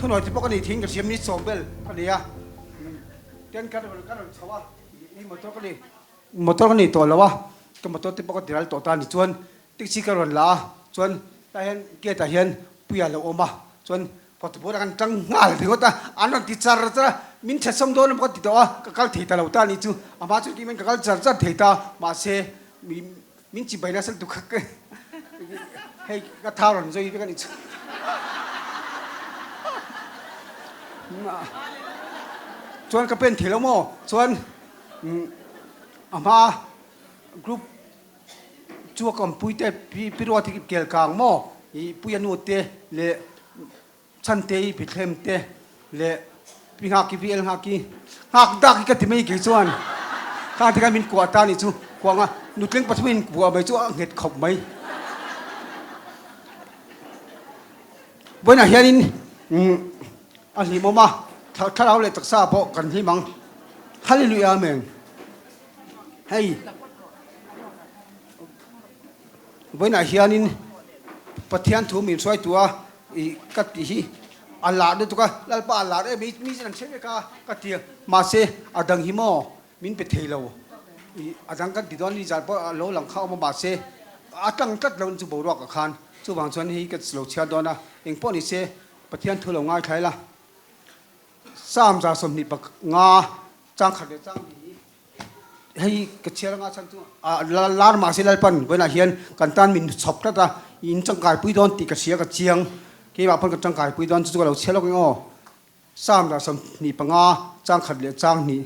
Thunawi te pawh ka nei thing ka hriam ni sawm vel ka nei a ten ka rawn ka rawn chho a i motor ka nei motor ka nei tawh lo a ka motor te pawh ka tiral tawh ta ni chuan taxi ka rawn la a chuan tlai hian gate ah hian puia a lo awm a chuan kawt bulah kan tang nghal ringawt a an rawn ti char char a min that sawm dawn emaw ka ti tawh a ka kal thei ta lo ta a nih chu a hma chu tih ka kal char char thei ta mahse min chi bai nasa lutuk kha hei ka thau rawn zui vek a nih chu chuan ka pen thei lo maw chuan a hma group Chu a kampui te pi ruat hi kel kang maw i puia nu te leh chhan te i pithlem te leh pi nghak i VL nghak i nghak dak hi ka ti mai kei chuan khang te khan min kuah ta nih chu kuah nga nutling pathum in buah mai chu a nghet khawp mai. Vawiinah hianin a hlimawm a thlarau leh taksa pawh kan hlim ang. Hallelujah Amen. Hei vawiinah hianin Pathian thu min hruaitu a ih ka tih hi a lar lutuk a, Lalpa a lar em i mi chu an hre vek a ka ti a, mahse a dang hi maw min pe thei lo ih a dang kan ti dawn ni zan pawh a lo lang kha a awm a mahse a tlang tlat lo chu boruak ah khan chuvang chuan hei ka lo chhiar dawn a engpawh ni se Pathian thu lo ngaithla ila Psalm 25 Chang khat leh chang hi hei ka chhiar anga chhan chu ah lar mahse Lalpan vawiinah hian kan tan min chhawp tlat a in tangkai pui dawn tih ka hria ka chiang keimah pawn ka tangkai pui dawn chu chu ka lo chhiar lawk eng aw Psalm dah 25 chang khat leh chang hnih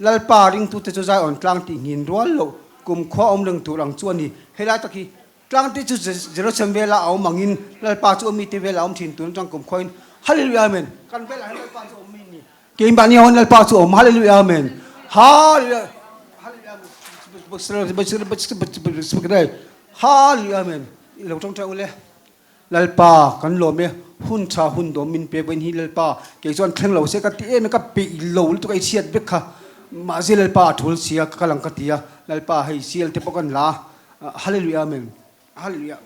Lalpa ringtute chu Zion tlang tih nghin rual loh kum khua awm reng tur ang chu a ni helai tak hi Tlang te chu Jerusalem vela a awm angin Lalpa chu awmi te vela a awm thin tun atang kum khuain Hallelujah Amen kan velah hian Lalpa chu awm mi ni keimahni ho hian Lalpa chu awm Hallelujah Amen Hallelujah Hallelujah Amen i lo tawngtai ule Lalpa kan lawm e hun tha hun dawm min pek vain hi Lalpa kei chuan thleng lo se ka ti em e ka peih lo lutuk a i chhiat vek kha mahse Lalpa a thul sia ka kal ang ka ti a Lalpa hei sial te pawh kan la Hallelujah Amen Hallelujah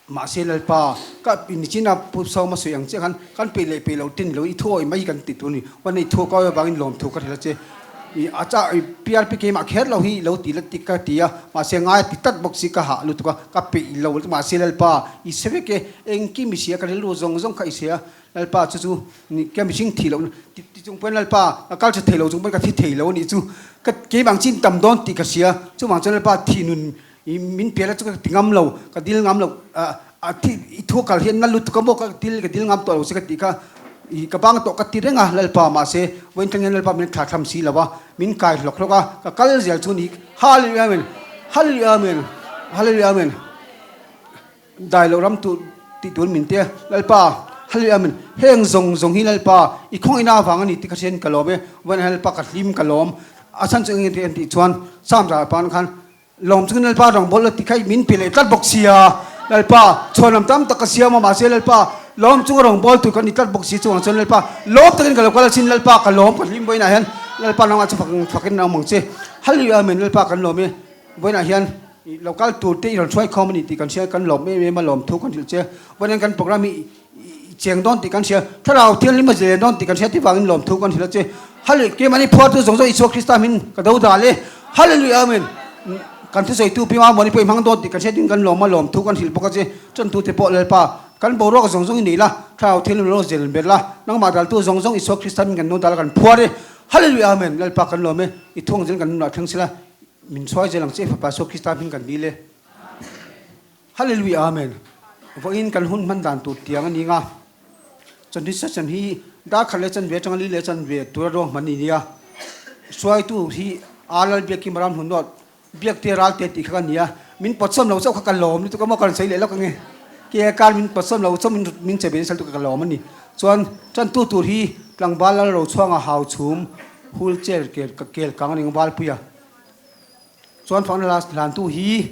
Mahse Lalpa ka nichin a Pu Sawma sawi ang chiah khan kan peih leh peih lo tin lo i thuawi mai kan ti tur a ni. Huan i thu kawi avangin lawmthu ka hrilh a che. I a cha i PRP keimah kher lo hi lo ti la ti ka ti a, mahse ngai a ti tlat bawk si ka hah lutuk a, ka peih lo lutuk mahse Lalpa i hre vek e, engkim i hria ka rilru zawng zawng kha i hria Lalpa chu chu ni ka mihring thih loh ti ti chung pawn Lalpa ka kal tha thei lo chung pawn ka thi thei lo a nih chu ka keimah ang chin tam dawn tih ka hria chuvang chuan Lalpa thih nun i min piah la chu ka ti ngam lo ka dil ngam lo ah a thi i thu kal hian na lutuk a maw ka dil ka dil ngam tawh lo se ka tih kha i ka bang tawh ka ti reng a Lalpa mahse vawiin thleng hian Lalpa min thla tham si lo a min kai hlawk hlawk a ka kal zel chu ni Hallelujah Amen Hallelujah Amen Hallelujah Amen. Dai loh ram tur tih tur min tia Lalpa Hallelujah Amen heng zawng zawng hi Lalpa i khawng ina avang a ni tih ka hriain ka lawm e vawiin Lalpa ka hlim ka lawm a chhan chu engin tih chuan Psalm ral pan khan lawm chungin Lalpa rang bawl la tih kha min pe leh tlat bawk sia Lalpa chhuanlam tam tak ka siam a mahse Lalpa lawm chunga rang bawl tur ka ni tlat bawk si chuvang chuan Lalpa lawm takin ka lo kal asin Lalpa ka lawm ka hlim vawiinah hian Lalpa nangmah chu fakin a awm ang che Hallelujah Amen Lalpa kan lawm e vawiinah hian I lo kal tur te i rawn hruai khawm a ni tih kan hria, kan lawm em em a, lawm thu kan hrilh che. Vawiin kan program hi i cheng dawn tih kan hria, Thlarau Thianghlim a zir dawn tih kan hria tih vangin lawm thu kan hrilh a che. Hallelujah, keimahni phuartu zawng zawng Isua Krista hmin ka do dal e. Hallelujah, Amen. Kan thusawitu Pi Mamawni pawh i hmang dawn tih kan hria tiin kan lawm a, lawm thu kan hrilh bawk a che. Chawntute pawh Lalpa, kan boruak zawng zawng i nei la, Thlarau Thianghlim lo zir ber la, nangmah daltu zawng zawng Isua Krista hmin kan do dal a kan phuar e. Hallelujah, Amen. Lalpa kan lawm e, i thuang zel kan nunah thleng sela. Min chhuai zel ang che Fapa Isua Krista hming kan dil e. Hallelujah Amen. Vawiin kan hun hman dan tur tiang a ni nga. Chawhni session hi dar khat leh chanve atanga li leh chanve tura ruang hman ni nia. Hruaitu hi Alal Biakkim Ram Hlunawt Biakte Ralte tih kha ka ni a. Min pawtsawm lo chauh kha ka lawm lutuk a maw ka rawn sawi leh lawk ange. Ke kar min pawtsawm lo chauh min min che ve nasa lutuk a ka lawm a ni. Chuan tantu tur hi tlangval lal Rochhuanga hau chhum hul cher kel kel kang a ni ang Valpuia. Chuan fakna hla hlantu hi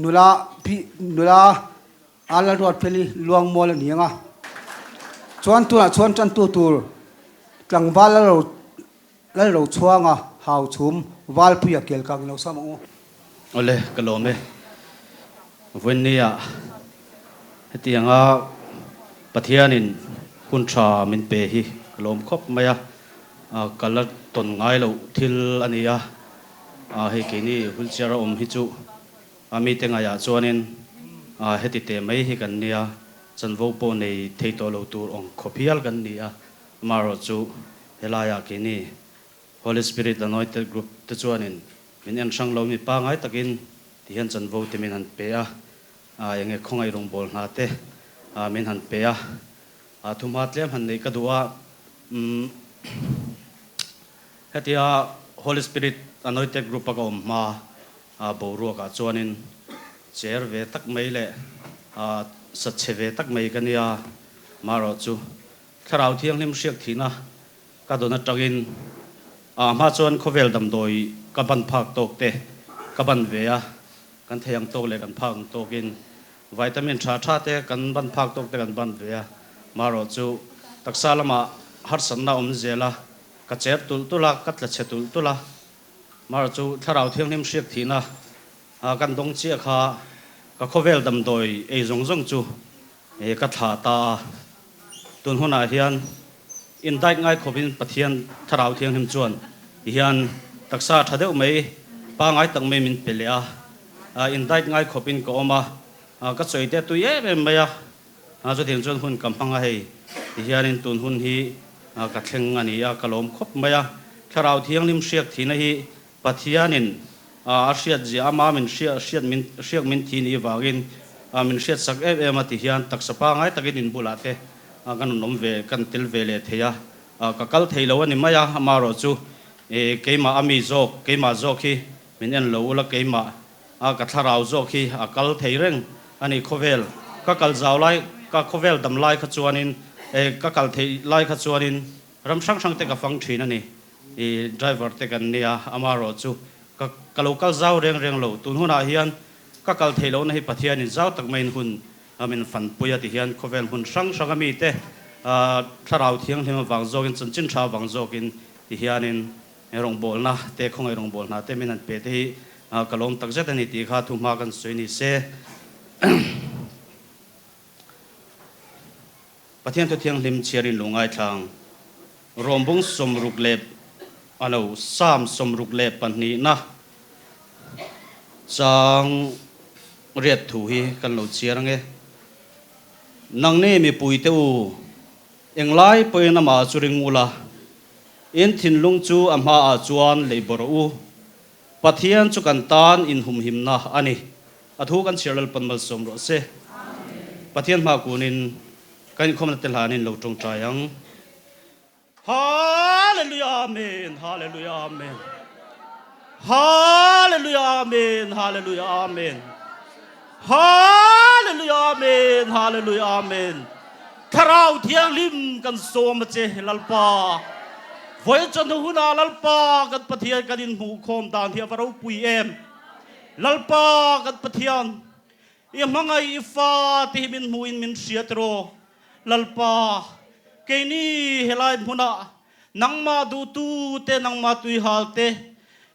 nula Pi nula A Lalruatfeli Luangmual a ni ang a. Chuan tunah chuan tantu tur tlangval Lalro Lalrochhuanga Hauchhum Valpuia Kelkang in lo sam ang u. Awle, ka lawm e. Vawiinnia hetianga Pathianin hun tha min pe hi ka lawm khawp mai a, ka la tawn ngai loh thil a ni a, hei keini wheelchair a awm hi chu a mite ngaiah chuanin heti teh mai hi kan nia, chanvo pawh nei thei tawh lo tur awng khawp hial kan ni a, amaherawhchu helaiah keini Holy Spirit Anointed Group te chuanin min en hrang lo mi pangai takin ti hian chanvo te min han pe a, eng nge khawngaih rawngbâwl hna te min han pe a, thumha tlem han neih ka duh a, umm hetia Holy Spirit Anointed Group a ka awm hma boruakah chuanin cher ve tak mai leh sa chhe ve tak mai ka nia, marawh chu Thlarau Thianghlim hriak thihna Ka dawn atangin a hma chuan khawvel damdawi ka ban phak tawk te ka ban ve a, kan thei ang tawk leh kan phak ang tawkin vitamin tha tha te kan ban phak tawk te kan ban ve a, marawh chu taksa lamah harsatna awm zel a, ka cher tulh tulh a, ka tla chhe tulh tulh a, marawh chu thlarau thianghlim hriak thihna kan dawng chiah kha ka khawvel damdawi ei zawng zawng chu ka thlah ta a, tun hunah hian Indaih ngai khawpin Pathian Thlarau Thianghlim chuan ti hian taksa tha deuh mai, pangai tak mai min pe leh a. Indaih ngai khawpin ka awm a, ka chawi te tui em em mai a. Chutiang chuan hun ka hmang a hei, ti hianin tun hun hi ka thleng a ni a, ka lawm khawp mai a. Thlarau Thianghlim hriak thihna hi Pathianin a hriat zia ama min hriat min hriak min thi ni vangin min hriat sak em em a ti hian taksa pangai takin in bulah te kan rawn awm ve kan tel ve leh thei a, ka kal thei lo a ni mai a, amaherawh chu keimah a mi zawk keimah zawk hi min en lo ula keimah a ka thlarau zawk hi a kal thei reng a ni khawvel ka kal zau lai ka khawvel dam lai kha chuanin ka kal theih lai kha chuanin ram hrang hrang te ka fang thin a ni. I driver te kan nia, amaherawh chu ka ka lo kal zau reng reng lo. Tun hunah hian ka kal theih lohna hi Pathianin zau tak maiin hun min fanpui a ti hian khawvel hmun hrang hranga mite thlarau thianghlim avang zawkin chanchin tha avang zawkin ti hianin rawngbawlna te khawngaih rawngbawlna te min han pe te hi ka lawm takzet a ni tih kha thuhma kan sawi ni se. Pathian Thuthianghlim chhiarin lo ngaithlang Rawmbung 60 leh a lo Psalm 62na chang riat thu hi kan lo chhiar ange. Nangni mipuite u, englai pawhin amah chu ring ula, in thinlung chu a hmaah chuan lei bawrh u. Pathian chu kan tan inhumhimna a ni. A thu kan chhiar Lalpan malsawm rawh se. Pathian hma kunin kan inkhawmna te hlanin lo tawngtai ang. Hallelujah Amen Hallelujah Amen Hallelujah Amen Hallelujah Amen Hallelujah Amen Hallelujah Amen Thlarau Thianghlim kan sawm a che Lalpa Vawiin chawhnu hunah Lalpa kan Pathian kan inhmuhkhawm dan hi a va ropui em. Lalpa kan Pathian, i hmangaih i fa te hi min hmuhin min hria tiraw? Lalpa, keini helai hmunah nangmah duhtu te, nangmah tuihal te,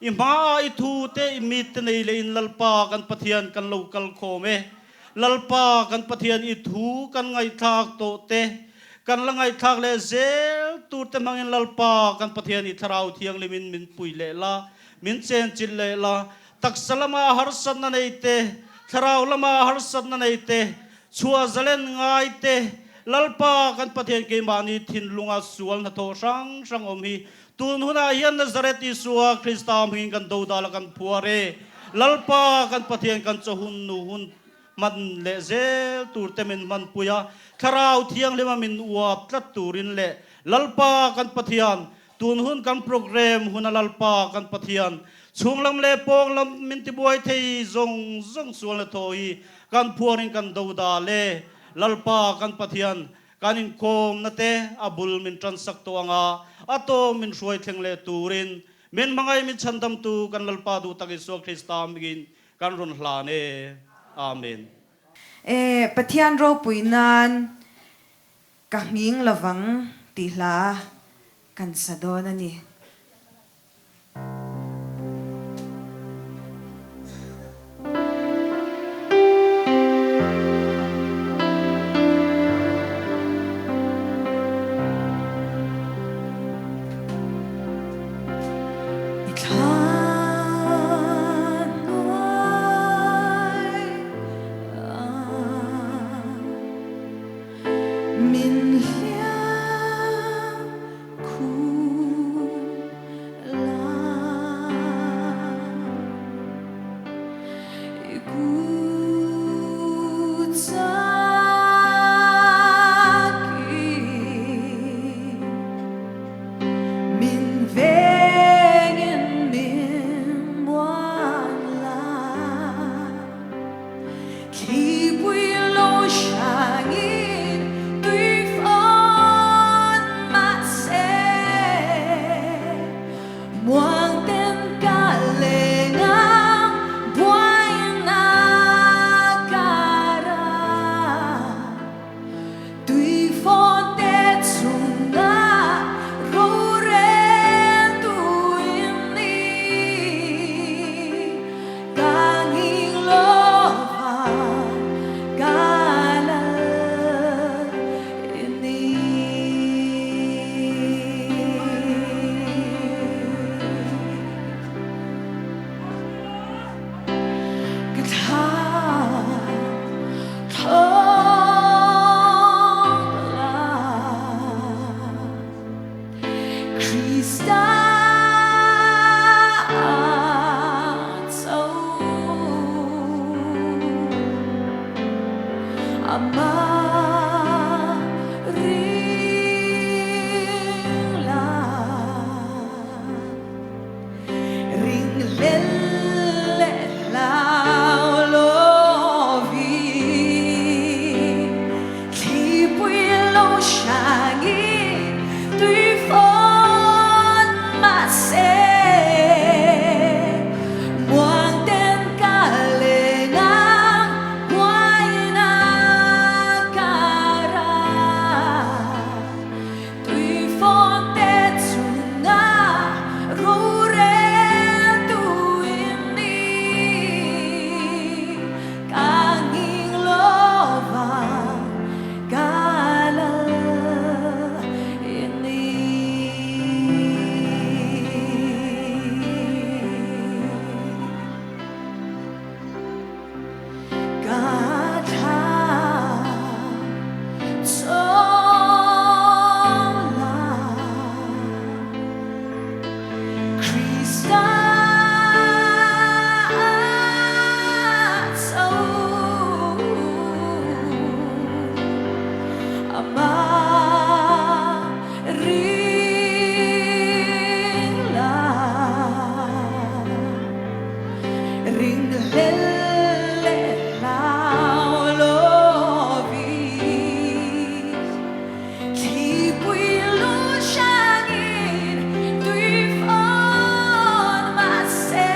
i hmaah i thu te, i mit te nei lehin Lalpa kan Pathian kan lo kal khawm e. Lalpa kan Pathian i thu kan ngaihthlak tawh te, kan la ngaihthlak leh zel tur te hmangin Lalpa kan Pathian i Thlarau Thianghlimin min pui leh la, Min chenchilh leh la, taksa lama harsatna nei te, thlarau lama harsatna nei te, chhuah zalen ngai te, Lalpa kan Pathian keimahni thinlunga sual hnathawh hrang hrang awm hi tun hunah hian Nazareth Isua Krista hmingin kan dodal a kan phuar e. Lalpa kan Pathian kan chawhun nu hun hman leh zel tur te min hmanpui a, Thlarau Thianghlima min uap tlat turin leh Lalpa kan Pathian Tun hun kan program hun a Lalpa kan Pathian chhung lam leh pawng lam min tibuai thei zawng zawng sualna thaw hi kan phuarin kan do dal e. Lalpa kan Pathian kan inkhawmna te a bul min tansak tawh anga a tawng min hruai thleng leh turin. Min hmangaih min chhandamtu kan Lalpa duh tak Isua Krista hmingin kan rawn hlan e. Amen. E, Pathian ropui nan ka nghing lovang tih hla kan sa dawn a ni. I thlan hnuai ah min hliam khum la. I kut chakin min vengin min muan la. Thlipui lo hrangin tui fawn mahse Muang ten ka leng ang buaina kara tui fawn te chungah rorel tuin ni ka nghing lova ka lal i ni. Ka thla thawng la Krista cho Amah ring la Ring lel leh hlau lovin Thlipui lo hrangin tui fawn mahse Muang ten ka leng ang buaina kara tui fawn te chungah rorel tuin ni ka nghing lova ka lal i ni. Ka thla chawng la Krista cho Amah ring la. Ring hlel leh hlau lovin Thlipui lu hrangin tui fawn mahse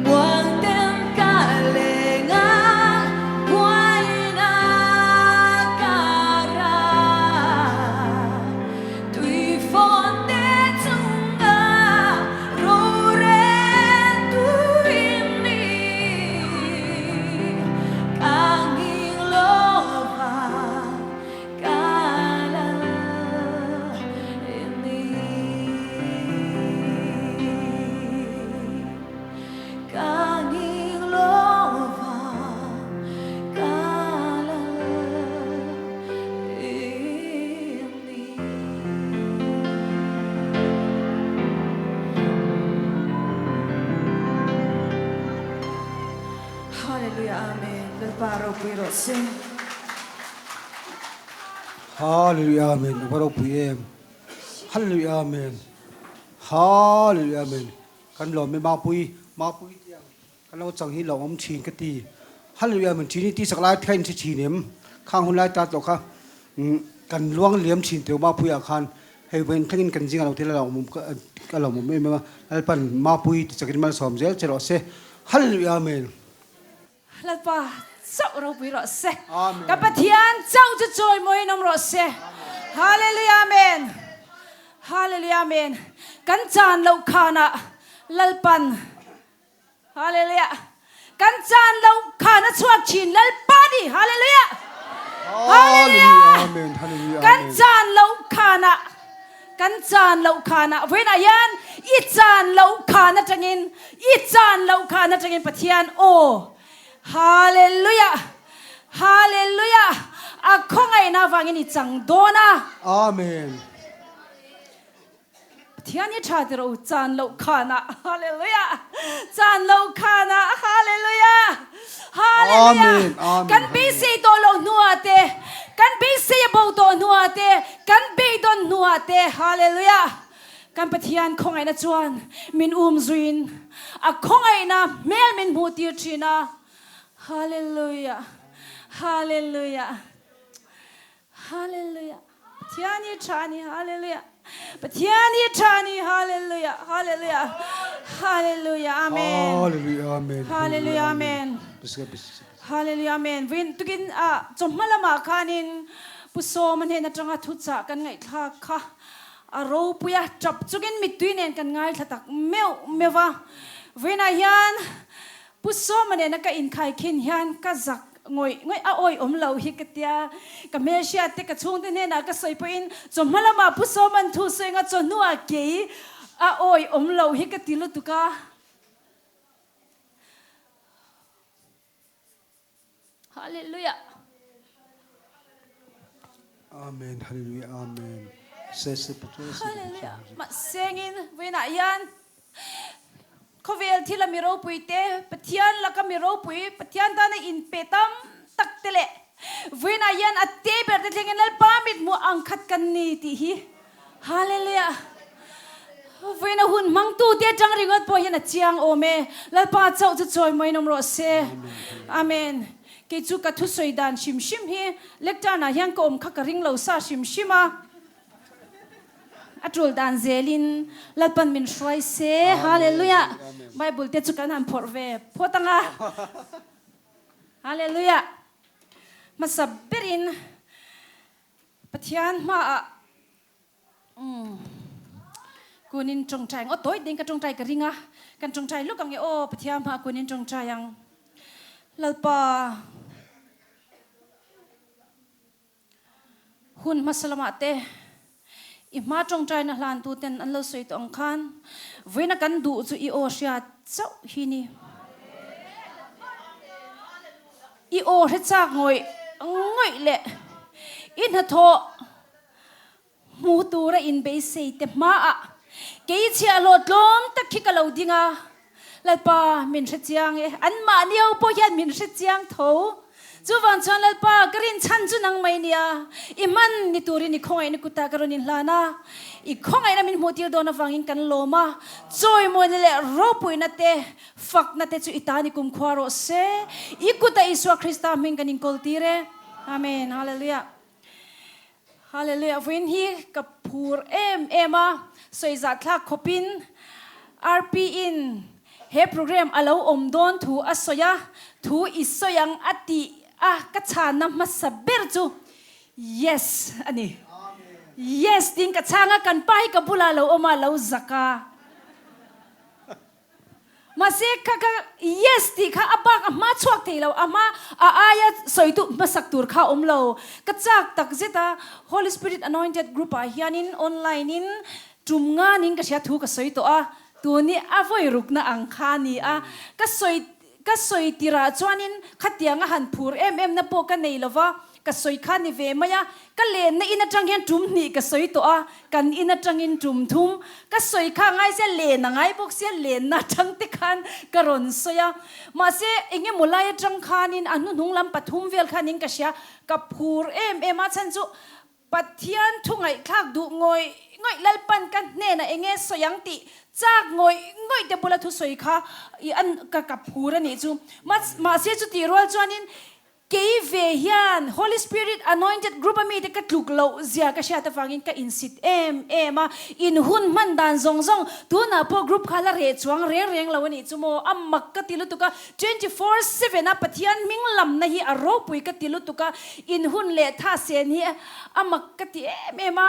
Muang ten ka leng a buaina ka ra. Tui fawn te chungah rorel tuin ni ka nghing lova ka lal i ni. Ka nghing lova ka lal i ni. Hallelujah Amen Lalpa ropui rawh se. Hallelujah Amen a va ropui em Hallelujah Amen Hallelujah Amen Kan lawm e Mapui, Mapui tih ang kan lo chang hi lo awm thin ka ti. Hallelujah min thin hi tihsak lai phei an hre thin em? Khang hun lai ta tawh kha kan luang liam thin teu Mapuiah khan. Hei vawiin thlengin kan zingah lo thil a lo awm a lo awm em em a, Lalpan Mapui ti chakin malsawm zel che rawh se. Hallelujah Amen. Lalpa chauh ropui rawh se. Amen. Ka Pathian chauh chu chawimawiin awm rawh se. Hallelujah Amen. Hallelujah Amen. Kan chan loh khanah Lalpan Hallelujah. Kan chan loh khan a chhuak thin Lalpa ni. Hallelujah. Hallelujah. Amen. Hallelujah. Kan chan loh khanah kan chan loh khanah vawiinah hian i chan loh khan atangin i chan loh khan atangin Pathian aw Hallelujah Hallelujah a khawngaihna avangin i chang dawn a. Amen. Pathian hi tha ti rawh u, chan loh khanah, Hallelujah, chan loh khanah, Hallelujah, Hallelujah, Amen, amen, kan beisei tawh loh hnuah te, kan beisei a bo tawh hnuah te, kan beidawn hnuah te, Hallelujah, kan Pathian khawngaihna chuan min um zuiin a khawngaihna hmel min hmuh tir thin a, Hallelujah, Hallelujah. Hallelujah Pathian hi tha a ni Hallelujah Pathian hi tha a ni Hallelujah Hallelujah Hallelujah Amen Hallelujah Amen Hallelujah Amen Hallelujah Amen Vin tukin a chawhma lamah khanin Pu Sawma hnen atanga thuchah kan ngaihthlak kha a ropui a tap chungin mittui nen kan ngaithla tak meuh meuh va Vawiinah hian Pu Sawma nena ka inkhaikhin hian ka zak Ngawih ngawih a awih awm lo hi ka tia. Ka hmelhriat te ka chhungte hnenah ka sawi pawhin chawhma lamah Pu Sawman thu sawi anga chawhnuah kei a awih awm lo hi ka ti lutuk a. Hallelujah. Amen Hallelujah Amen Se se Pathian se Hallelujah. Mahsengin vawiinah hian Khawvel thila mi ropui te, Pathian laka mi ropui, Pathian tana inpe tam tak te leh vawiinah hian a te ber te thlengin Lalpa mithmuh ang khat kan ni tih hi Hallelujah! Vawiina hun hmangtu te atang ringawt pawh hian a chiang awm e. Lalpa chauh chu chawi mawiin awm rawh se. Amen. Kei chu ka thusawi dan hrim hrim hi lectern ah hian ka awm kha ka ring lo sa hrim hrim a. A tul dan zelin Lalpan min hruai se. Hallelujah. Bible te chu kan han phawrh ve phawt ang a. Hallelujah. Hmasa berin Pathian hmaah umm kunin tawngtai ang. Aw tawi ding ka tawngtai ka ring a. Kan tawngtai luk ang e aw Pathian hmaah kunin tawngtai ang. Lalpa. Hun hmasa lamah te i hma tawngtaina hlantu ten an lo sawi tawh ang khan vawiina kan duh chu i aw hria chauh hi ni. I aw hre chak ngawih ngawih leh i hnathawh Hmu tura inbeisei te hmaah kei chhiahhlawh tlawm tak khi ka lo ding a, Lalpa min hre chiang e, anmahni ho pawh hian min hre chiang tho. Chuvang chuan Lalpa ka rinchhan chu nang mai nia, i hman ni turin i khawngaihna kutah ka rawn inhlan a, i khawngaihna min hmuhtir dawn avangin kan lawm a, chawimawina leh ropuina te, fakna te chu i tan i kumkhua rawh se, i kutah Isua Krista hming kan inkawltir e. Amen. Hallelujah. Hallelujah vawiin hi ka phur em em a, sawi zah thlak khawpin RP in he program a lo awm dawn thu a sawi a, thu i sawi ang a tih a ka chhanna hmasa ber chu Yes a ni. Yes tiin ka chhang a, kan pa hi ka bulah a lo awm a, a lo zak a. Mahse kha kha yes tih kha a bak a hma chhuak thei lo, a hma a aia sawi duh hmasak tur kha a awm lo. Ka chak tak zet a, Holy Spirit Anointed Group ah hianin online in tum nganin ka hria thu ka sawi tawh a, tun hi a vawi rukna ang kha a ni a, ka sawi ka sawi tirah chuanin khatiang a han phur em em na pawh ka nei lova, Ka sawi kha ni ve mai a, ka lenna in atang hian tum hnih ka sawi tawh a, kan in atangin tum thum ka sawi kha ngai sia, len a ngai bawk sia, lenna atang te khan ka rawn sawi a. Mahse, eng emaw lai atang khanin a hnuhnung lam pathum vel khanin ka hria, ka phur em em a, chhan chu Pathian thu ngaihthlak duh ngawih ngawih Lalpan ka hnenah eng nge sawi ang tih chak ngawih ngawih te bula thusawi kha i an ka ka phur a nih chu. Mahse, chutih rual chuanin. Kei ve hian Holy Spirit Anointed Group a mite ka tluk loh zia ka hriat avangin ka insit em em a, in hun hman dan zawng zawng tunah pawh group kha la reh chuang reng reng lo a nih chu maw, a mak ka ti lutuk a, 24/7 a Pathian hming lamna hi a ropui ka ti lutuk a, in hun leh tha sen hi a mak ka ti em em a,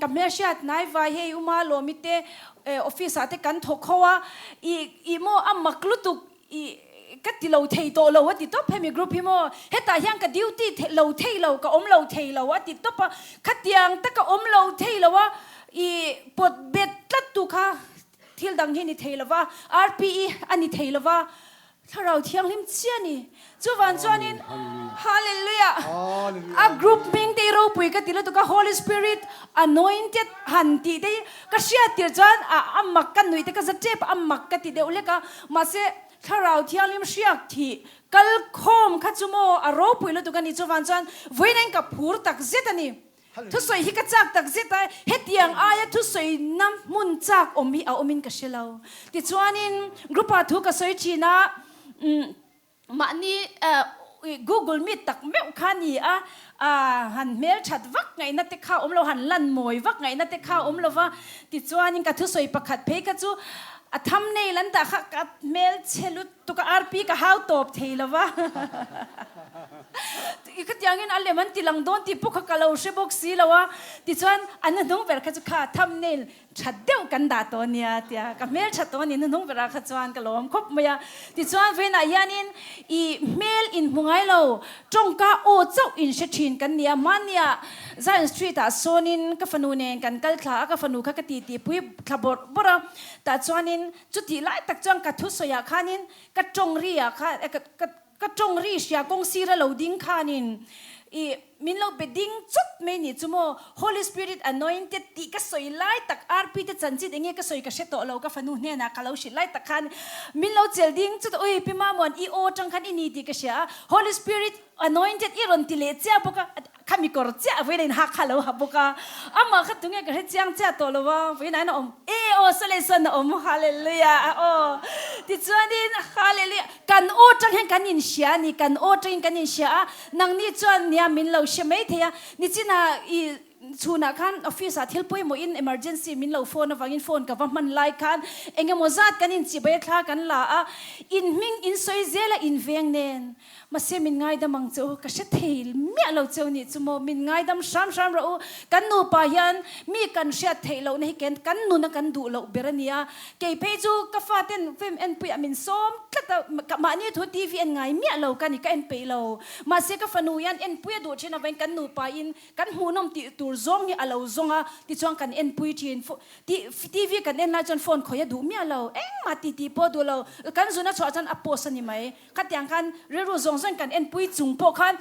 ka hmelhriat hnai vai hei Uma Lawmi te office ah te kan thawk ho a, ih ih maw a mak lutuk. I ka ti lo thei tawh lo a ti tawp hemi group hi maw hetah hian ka duty lo thei lo ka awm lo thei lo a ti tawp a khatiang taka awm lo thei lo a i pawt bet tlat tu kha thil dang hi ni thei lo va RPE a ni thei lo va thlarau thianghlim chiah a ni chuvan chuanin Hallelujah a group hming te hi ropui ka ti lutuk a Holy Spirit anointed han tih te hi Ka hriat tir chuan a a mak ka nuih te ka za tep a, a mak ka ti deuh lek a, mahse Thlarau Thianghlim hriak thih kal khawm kha chu maw a ropui lutuk a ni chuvang chuan vawiin ka phur tak zet a ni. Thusawi hi ka chak tak zet a, hetiang aia thusawi na hmun chak awm hi a awmin ka hre lo. Tichuanin group-ah thu ka sawi thin a, umm. Mahni Google Meet tak meuh kha ni a, han hmel that vak ngaihna te kha awm lo, han lan mawi vak ngaihna te kha awm lo va. Tichuanin ka thusawi pakhat phei kha chu a thumbnail an dah kha ka hmel chhe lutuk a, RP ka hau tawp thei lo va. Khatiangin a lem an ti lang dawn tih pawh kha ka lo hre bawk si lo a. Tichuan a hnuhnung ber kha chu kha thumbnail Tha deuh kan dah tawh nia tia ka hmel tha tawh a ni hnuhnung berah kha chuan ka lawm khawp mai a. Tichuan vawiinah hianin i hmel in hmu ngai lo, tawngka aw chauh in hre thin kan nia. Hmania Zion Street ah sawnin ka fanu nen kan kal thla a, ka fanu kha ka ti ti pui thla bawrh bawrh a. Tah chuanin chutih lai tak chuan ka thusawiah khanin ka tawng ri ah khan ka tawng ri hria kawng sira lo ding khanin i min lo be ding chawt mai nih chu maw Holy Spirit anointed tih ka sawi lai tak RP te chanchin enge ka sawi ka hre tawh lo ka fanu hnenah ka lo hrilh lai tak khan min lo chel ding chawt ui Pi Mamuan i aw tang khan i ni tih ka hria a Holy Spirit anointed i rawn ti leh chiah bawk a Khami kawr chiah vawiin a inhak kha a lo ha bawk a, amah kha tunge ka hre chiang chiah tawh lo a, vawiin ah hian a awm e aw saw leh sawn a awm hallelujah a aw tichuanin hallelujah kan aw tang hian kan inhria a ni, kan aw tangin kan inhria a, nangni chuan nia min lo hre mai thei a, nichinah i chhunah khan office ah thil pawimawhin emergency min lo phone avangin phone ka va hman lai khan engemaw zat kan inchibai a thla kan la a, in hming in sawi zel a inveng nen. Mahse min ngaidam ang che u, ka hre thei miah lo che u nih chu maw, min ngaidam hram hram rawh u, kan nupa hian mi kan hriat theih lohna hi ken kan nuna kan duh loh ber a ni a, kei phei chu ka faten film enpuiah min sawm tlat a, mahni thu TV en ngai miah lo ka ni, ka en peih lo, mahse ka fanu hian enpui a duh thin avangin kan nupa in kan hmuhnawm tih tur zawng hi a lo zawng a, tichuan kan enpui thin. TV kan en lai chuan phone khawih a duh miah lo, engmah ti tih pawh a duh lo, kan zun a chhuah chuan a post a ni mai. Khatiang khan rilru zawng zawng kan enpui chung pawh khan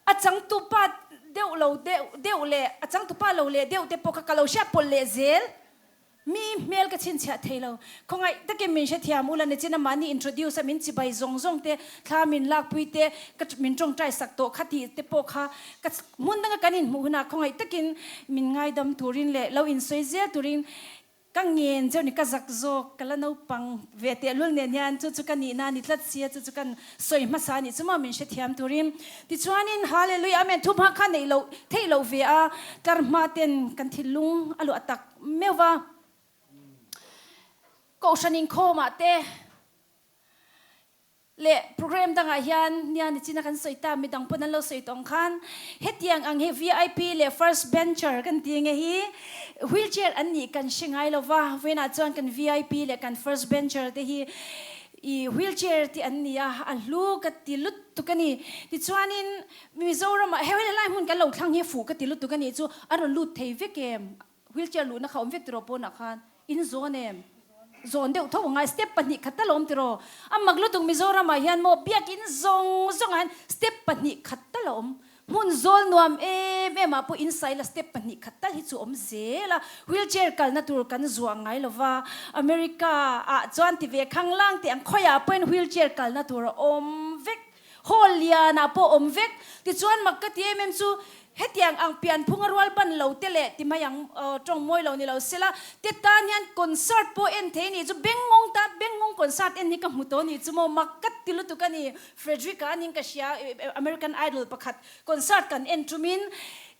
a changtupa deuh lo deuh deuh leh a changtupa lo leh deuh te pawh kha ka lo hriat pawlh leh zel. Mi hmel ka chhinchhiah thei lo. Khawngaih takin min hrethiam ula nichin a mahni introduce a min chibai zawng zawng te, thla min lakpui te, ka min tawngtai sak tawh kha tih te pawh kha ka hmun danga kan inhmuh hunah khawngaih takin min ngaidam turin leh lo insawi zel turin Ka ngen cheu ni, ka zak zawk, ka la naupang ve tehlul nen hian chu chu ka nihna a ni tlat sia, chu chu kan sawi hmasa a nih chu maw min hrethiam turin. Tichuanin Hallelujah Amen thu hma kha neih loh theih loh ve a, tlar hma ten kan thinlung a luah tak meuh va. Kohhran inkhawmah te. Leh program dangah hian nia nichina kan sawi ta midang pawn an lo sawi tawng khan hetiang ang hi vip leh first bencher kan ti nge hi wheelchair an nih kan hre ngai lo va vawiinah chuan kan vip leh kan first bencher te hi i wheelchair te an ni a a hlu ka ti lutuk a ni tichuanin Mizoramah he helai hmun kan lo thlang hi fuh ka ti lutuk a nih chu a rawn lut thei vek em Wheelchair luhna kha awm vek tiraw pawnah khan in zawn em? Zawn deuh tho angai step 2 khat tal a awm tiraw? A mak lutuk Mizoramah hian maw biakin zawng zawngah hian step 2 khat tal a awm. Hmun zawl nuam em em ah pawh insaila step 2 khat tal hi chu awm zel a. Wheelchair kalna tur kan zuah ngai lo va. America ah chuan ti ve khanglang teh ang khawiah pawhin wheelchair kalna tur a awm vek. Hall lianah pawh awm vek. Tichuan mak ka ti em em chu. Hetiang ang pianphunga rual ban lo te leh ti mai ang tawng mawi lo ni lo sela te tan hian concert pawh en thei ni chu Bengngawng ta Bengngawng concert en hi ka hmu tawh ni chu maw mak ka ti lutuk a ni. Frederick-a anin ka hria American Idol pakhat concert kan en tumin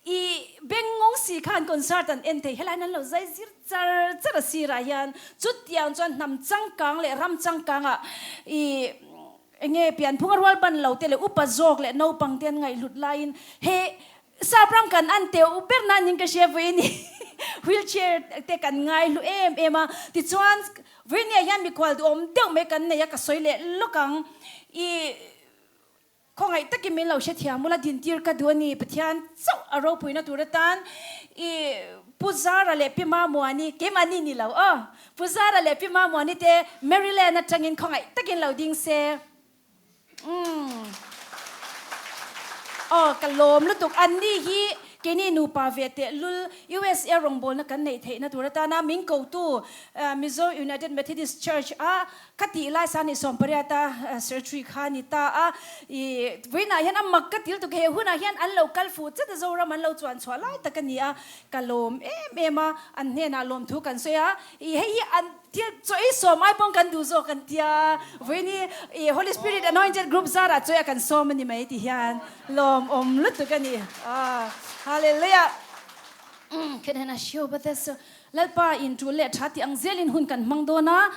i Bengngawng si khan concert an en thei helaiin an lo zai zir char char a sirah hian chutiang chuan hnam changkang leh ram changkangah i Enge pianphunga rual ban lo te leh upa zawk leh naupang te an ngaihhlut laiin he sap ram kan an teuh ber na ning ka hria vawiin hi wheelchair te kan ngaihlu em em a tichuan vawiin ah hian mikhual duhawm deuh mai kan nei a ka sawi leh lawk ang i khawngaih takin min lo hrethiam ula dintir ka duh a ni Pathian chauh a ropuina tur atan i Pu Zara leh Pi Mamuani keimahni ni lo aw. Pu Zara leh Pi Mamuani te Maryland atangin khawngaih takin lo ding se. Umm. Aw ka lawm lutuk. Anni hi keini nupa ve teh lul USA rawngbawlna kan neih theihna tur atana min kotu Mizo United Methodist Church a Ka tih lai sa nih sawmpariata surgery kha ni ta a, i vawiinah hian a mak ka til tuk he hunah hian an lo kal fuh chat a, Zoram an lo chuan chhuah lai tak a ni a, ka lawm em em a, an hnenah lawmthu kan sawi a, i hei hi an thil chaw ei sawm ai paw'n kan duh zawk an tia, vawiin hi i Holy Spirit Anointed Group zarah chaw ei a kan sawm a ni mai ti hian lawmawm lutuk a ni, Hallelujah. Khenhena hriau bat a so Lalpa in tul leh tha tih ang zelin hun kan hmang dawn a.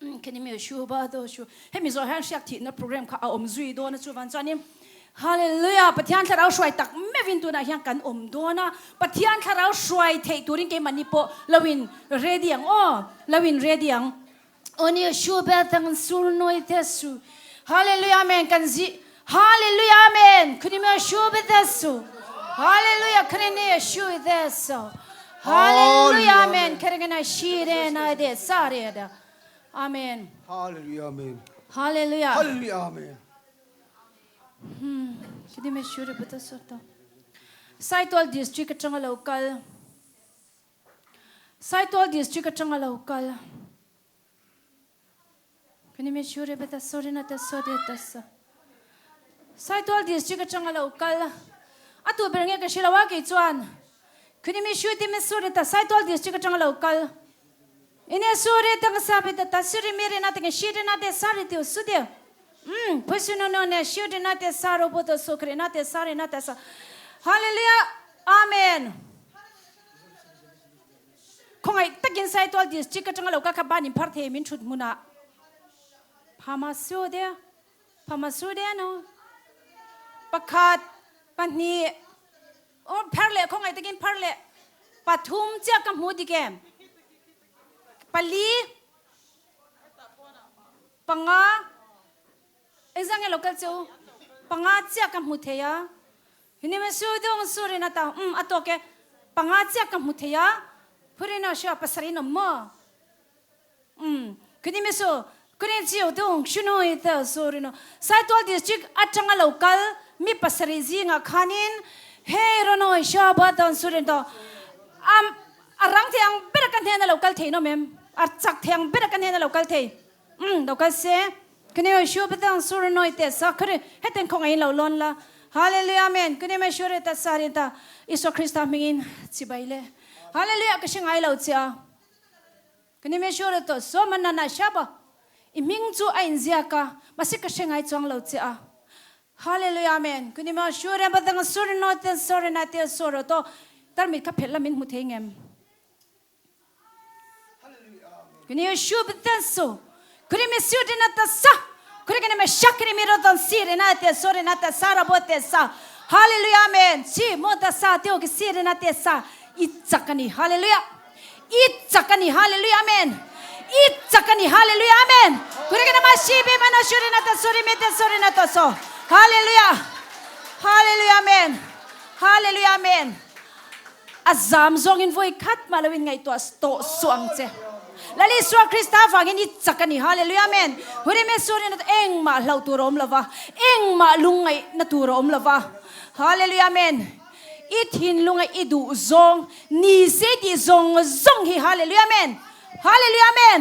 Hemi zawh hian hriak thihna program kha a awm zui dawn a chuvan chuanin Hallelujah Pathian thlarau hruai tak meuhin tunah hian kan awm dawn a Pathian thlarau hruai theih turin keimahni pawh lo in ready ang aw lo in ready ang. Oni shu bel tang sur noi te su. Hallelujah amen kan zi Hallelujah amen khuni me shu be te su. Hallelujah khuni ne shu te so. Hallelujah amen kherengena shi re na de sa re da. Amen. Hallelujah amen. Hallelujah. Hallelujah amen. Hmm khini me shu re buta so to. Saitual district atanga lo kal. Saitual District atanga lo kal. Saitual District atanga lo kal. A tu ber nge ka hre lo a kei chuan. Saitual District atanga lo kal. Ine suri tang sabi ta ta suri miri na tang shiri na te sari tiu su deu. Um phusu no no ne shiri na te saro bo to sukri na te sari na te sa. Hallelujah. Amen. Khawngaih takin Saitual District atanga lo kal kha ban in phar thei min thut hmunah Phama su de Phama su de no pakhat pahnih aw phar leh khawngaih takin phar leh pathum chiah ka hmu dik em pali panga engzah nge lo kal che u panga chiah ka hmu thei a. Hnim su dung sur in a ta um a tawk e panga chiah ka hmu thei a phurin a hria pasarih in awm maw um khini su khuni chiu dung shunu i te sur in Saitual district atanga lo kal mi pasarih zingah khanin hei rawnoi hria ba dan sur in to am a rang thei ang ber a ka hnena lo kal thei nawm em a chak thei ang ber a ka hnena lo kal thei um lo kal se Kne shu bdang sur noi te sa khri heten khong ein lo lon la Hallelujah amen kne me shure ta sarin ta Isua Krista hmingin chibai le Hallelujah ka hre ngai lo chia kne me shure to so manna na shaba i hming chu a in ziak a mahse ka hre ngai chuang lo chia Hallelujah amen kne me shure bdang sur noi te sore na te soro to tarmit kha phelh la min hmu thei ngem. Kuni shu btensu. Kuni mi su dina ta sa. Kuni kini me shakri mi rodon si rina te so rina te sa rabo te sa. Hallelujah amen. Chi mo ta sa teo ki si rina te sa. I chakani hallelujah. I chakani hallelujah amen. I chakani hallelujah amen. Kuni kini ma shi bi mano shu rina ta so rimi te so rina ta so. Hallelujah. Hallelujah amen. Hallelujah amen. A zam zawngin vawi khat mah loin ngaihtuah tawh suh ang che. Lal Isua Krista avangin i chak a ni. Hallelujah Amen. Huri me surin a engmah hlauh tur a awm lova, engmah lungngaihna tur a awm lova. Hallelujah Amen. I thinlunga i duh zawng ni se tih zawng zawng hi Hallelujah Amen. Hallelujah Amen.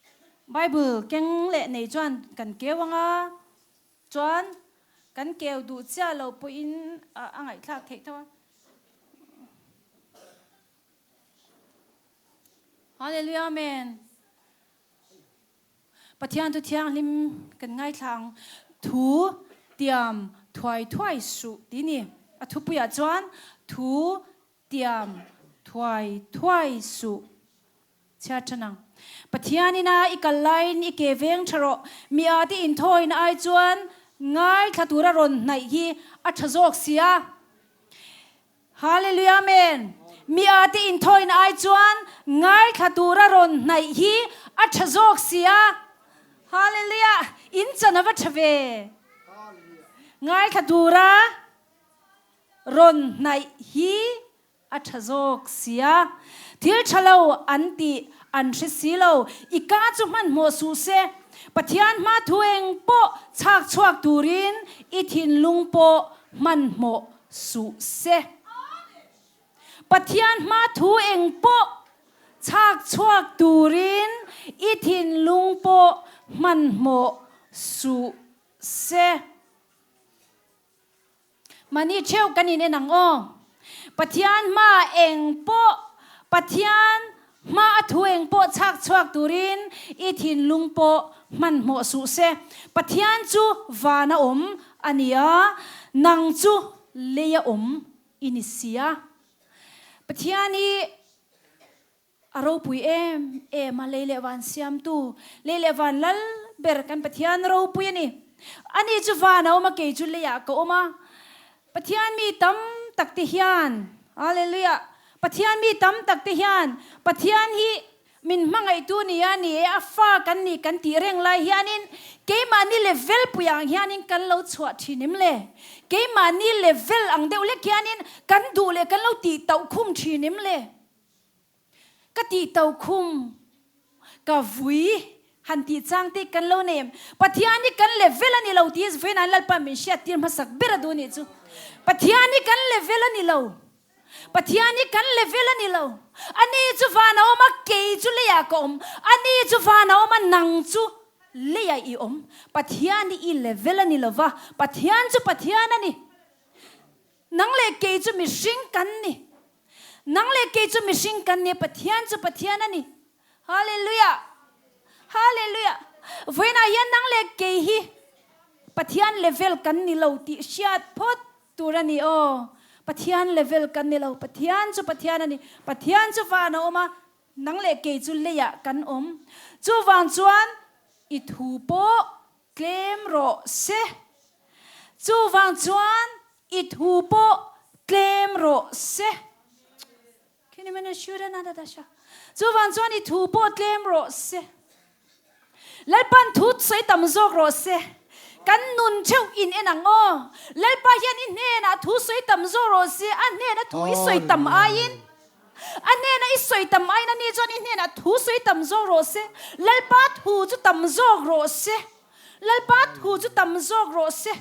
Bible keng leh nei chuan kan keu anga chuan kan keu duh chiah lo pawhin a ngaihthlak theih tho a. Hallelujah Amen. Pathian thu thianghlim kan ngaithla ang thu tiam thuai thuai suh tih ni. A thupuiah chuan thu Tiam thuai thuai suh. Chhiat than ang. Pathian ina i kal laiin i ke veng tha rawh. Mi a te inthawina ai chuan ngaithla tura rawn hnaih hi a tha zawk sia. Hallelujah Amen. Mi a te inthawina ai chuan ngaithla tura rawn hnaih hi a tha zawk sia. Hallelujah. In chan a va tha ve. Ngaithla tura. Rawn hnaih hi a tha zawk sia. Thil tha lo an tih an hre si lo. I ka chu hmanhmawh suh se. Pathian hma thu eng pawh chhak chhuak turin i thinlung pawh hmanhmawh suh se. Pathian hma thu eng pawh chhak chhuak turin i thinlung pawh hmanhmawh suh se. Mahni theuh kan in en ang aw. Pathian hma eng pawh, Pathian hma a thu eng pawh chhak chhuak turin i thinlung pawh hmanhmawh suh se. Pathian chu van a awm a ni a, nang chu lei a awm i ni si a. Pathian hi A ropui em em a, lei leh van siamtu, lei leh van lal ber kan Pathian ropui a ni. Ani chu van a awm a, kei chu leiah ka awm a. Pathian mi tam tak te hian, Hallelujah, Pathian mi tam tak te hian Pathian hi min hmangaihtu ni a, ni e, a fa kan ni kan tih reng lai hianin keimahni level pui ang hianin kan lo chhuah thin em le? Keimahni level ang deuh lek hianin kan duh leh kan lo tih tauh khum thin em le? Ka tih to khum, ka vui han tih chang te kan lo nei em? Pathian hi kan level a ni lo tih vawiin an Lalpa min hriat tir hmasak ber a duh nih chu. Pathian hi kan level a ni lo. Pathian hi kan level a ni lo. Ani chu van a awm a, kei chu leiah ka awm. Ani chu van a awm a, nang chu leiah i awm. Pathian hi i level a ni lo va, Pathian chu Pathian a ni. Nang leh kei chu mihring kan ni. Nang leh kei chu mihring kan ni, Pathian chu Pathian a ni. Hallelujah! Hallelujah! Vawiinah hian nang leh kei hi Pathian level kan ni lo tih hriat phawt tur a ni aw. Pathian level kan ni lo, Pathian chu Pathian a ni. Pathian chu van a awm a, nang leh kei chu leiah kan awm. Chuvang chuan i thu pawh Tlem rawh se. Chuvang chuan i thu pawh tlem rawh se. Chuvang chuan i thu pawh tlem rawh se. Lalpan thu sawi tam zawk rawh se. Kan nun theuh in en ang aw. Lalpa hian i hnenah thu sawi tam zawk rawh se. A hnena thu i sawi tam aiin A hnena i sawi tam aiin ani chuan i hnenah thu sawi tam zawk rawh se. Lalpa thu chu tam zawk rawh se. Lalpa thu chu tam zawk rawh se.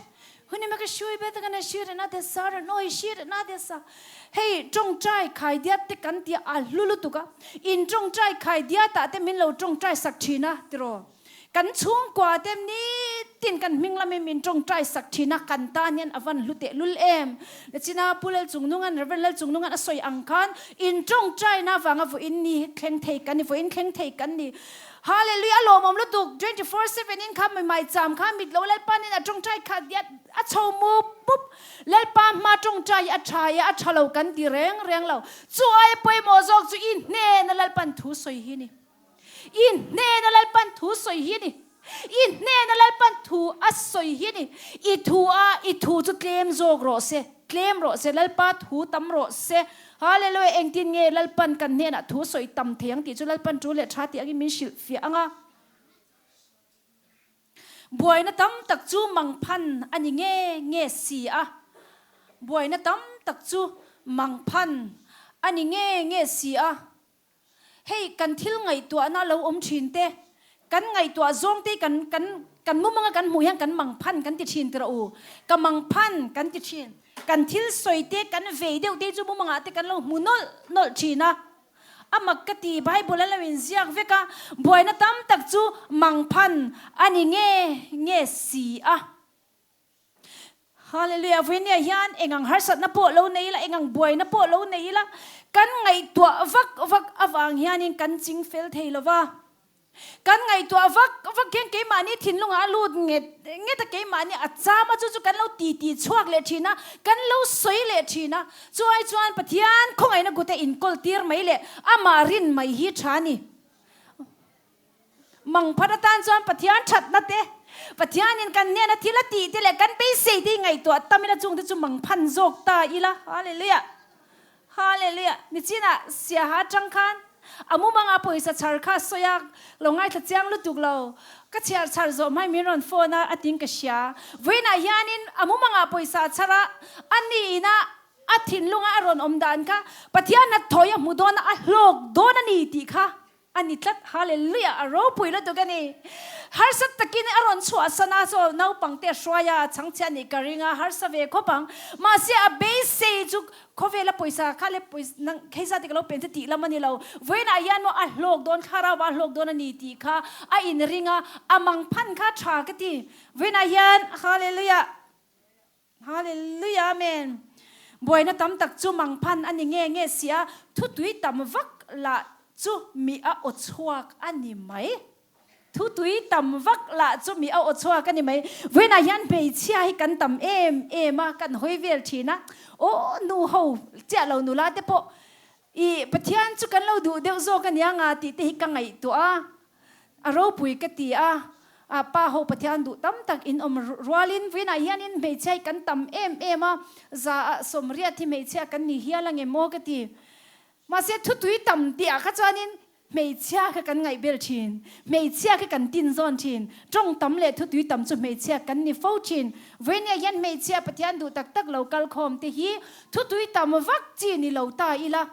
Hun emaw ka hrui bet a kan hri rehna te sa rehna aw i hri rehna te sa. Hei tawngtai khai diat te kan tia a hlu lutuk a. In tawngtai khai diat ah te min lo tawngtai sak thin a tiraw. Kan chhungkua te nitin kan hming lamin min tawngtai sak thin a, kan tan hian a van hlu teh lul em? Nachina Pu Lalchungnunga'n, Rev. Lalchungnunga'n a sawi ang khan in tawngtaina avanga vawiin ni hi thleng thei kan ni, vawiin thleng thei kan ni. Hallelujah! A lawmawm lutuk, 24/7 in kha mimai cham kha mit lo Lalpanin a tawngtai kha diat a chho mup mup. Lalpa hma tawngtai hi a tha e, a tha lo kan ti reng reng lo. Chu aia pawimawh zawk chu i hnena Lalpan thu sawi hi a ni. I hnena Lalpan thu sawi hi a ni. I hnena Lalpan thu a sawi hi a ni. I thu a, i thu chu tlem zawk rawh se, tlem rawh se, Lalpa thu tam rawh se. Hallelujah! Engtin nge Lalpan kan hnenah thu sawi tam thei ang tih chu Lalpan ṭul leh ṭha tih angin min hrilhfiah ang a. Buaina tam tak chu mangphan a ni nge nge si a. Buaina tam tak chu mangphan a ni nge nge si a. Hei kan thil ngaihtuahna lo awm thin te, kan ngaihtuah zawng te kan kan kan mumanga kan hmuh hian kan mangphan kan ti thin tirah u. Ka mangphan kan ti thin. Kan thil sawi te kan vei deuh te chu mumangah te kan lo hmu nawlh nawlh thin a. A mak ka ti, Bible a lo inziak vek a, buaina tam tak chu mangphan a ni nge nge si a. Hallelujah, Vawinia hian eng ang harsatna pawh lo nei ila, eng ang buaina pawh lo nei ila, kan ngaihtuah vak vak avang hianin kan ching fel thei lo va. Kan ngaihtuah vak vak hian keimahni thinlungah a lut nget nget a, keimahni a cham a, chu chu kan lo titi chhuak leh thin a, kan lo sawi leh thin a. Chu ai chuan Pathian khawngaihna kute inkawl tir mai leh amah rin mai hi tha a ni. Mangphat atan chuan Pathian thatna te, Pathianin kan hnena thil a tih te leh kan beisei te hi ngaihtuah tam ila chungte chu mangphan zawk ta ila. Hallelujah! Hallelujah! Nichinah siaha atang khan a mumanga pawisa chhar kha a sawi a, lo ngaithla chiang lutuk lo. Ka chhiar chhar zawh hmai min rawn phone a, a ting ka hria. Vawiinah hianin a mumanga pawisa a chhar a, a niina a thinlunga a rawn awm dan kha Pathian a thawi a hmu dawn a, a hlawk dawn a ni tih kha A ni tlat, Hallelujah, a ropui lutuk a ni. Harsa takin a rawn chhuahsan a, chaw naupang te a hruai a, a chhangchhiah a nih ka ring a, harsa ve khawp ang. Mahse a beisei chu khawvela pawisa kha leh pawisa nang hei zat hi ka lo pen che tih lam a ni lo. Vawiinah hian maw a hlawk dawn, thlarau a hlawk dawn a ni tih kha a inring a, a mangphan kha tha ka ti. Vawiinah hian, Hallelujah. Hallelujah Amen. Buaina tam tak chu mangphan a ni nge nge sia, thutui tam vak lah chu mi a aw chhuak a ni mai. Thutui tam vak lah chu mi a aw chhuak a ni mai. Vawiinah hian hmeichhia hi kan tam em em a, kan hawi vel thin a, aw nu ho chiah lo nula te pawh i Pathian chu kan lo duh deuh zawk a nia nga tih te hi ka ngaihtuah a. A ropui ka ti a, a pa ho Pathian duh tam tak in awm rualin vawiinah hianin hmeichhia hi kan tam em em a, za ah 80 hi hmeichhia kan ni hial ang em aw ka ti. Mahse thutui tam tih ah kha chuanin hmeichhia kha kan ngaihbel thin, hmeichhia kha kan tin zawn thin, tawng tam leh thutui tam chu hmeichhia kan ni fo thin. Vawiinah hian hmeichhia Pathian duh tak tak lo kal khawm te hi thutui tam vak chi ni lo ta ila.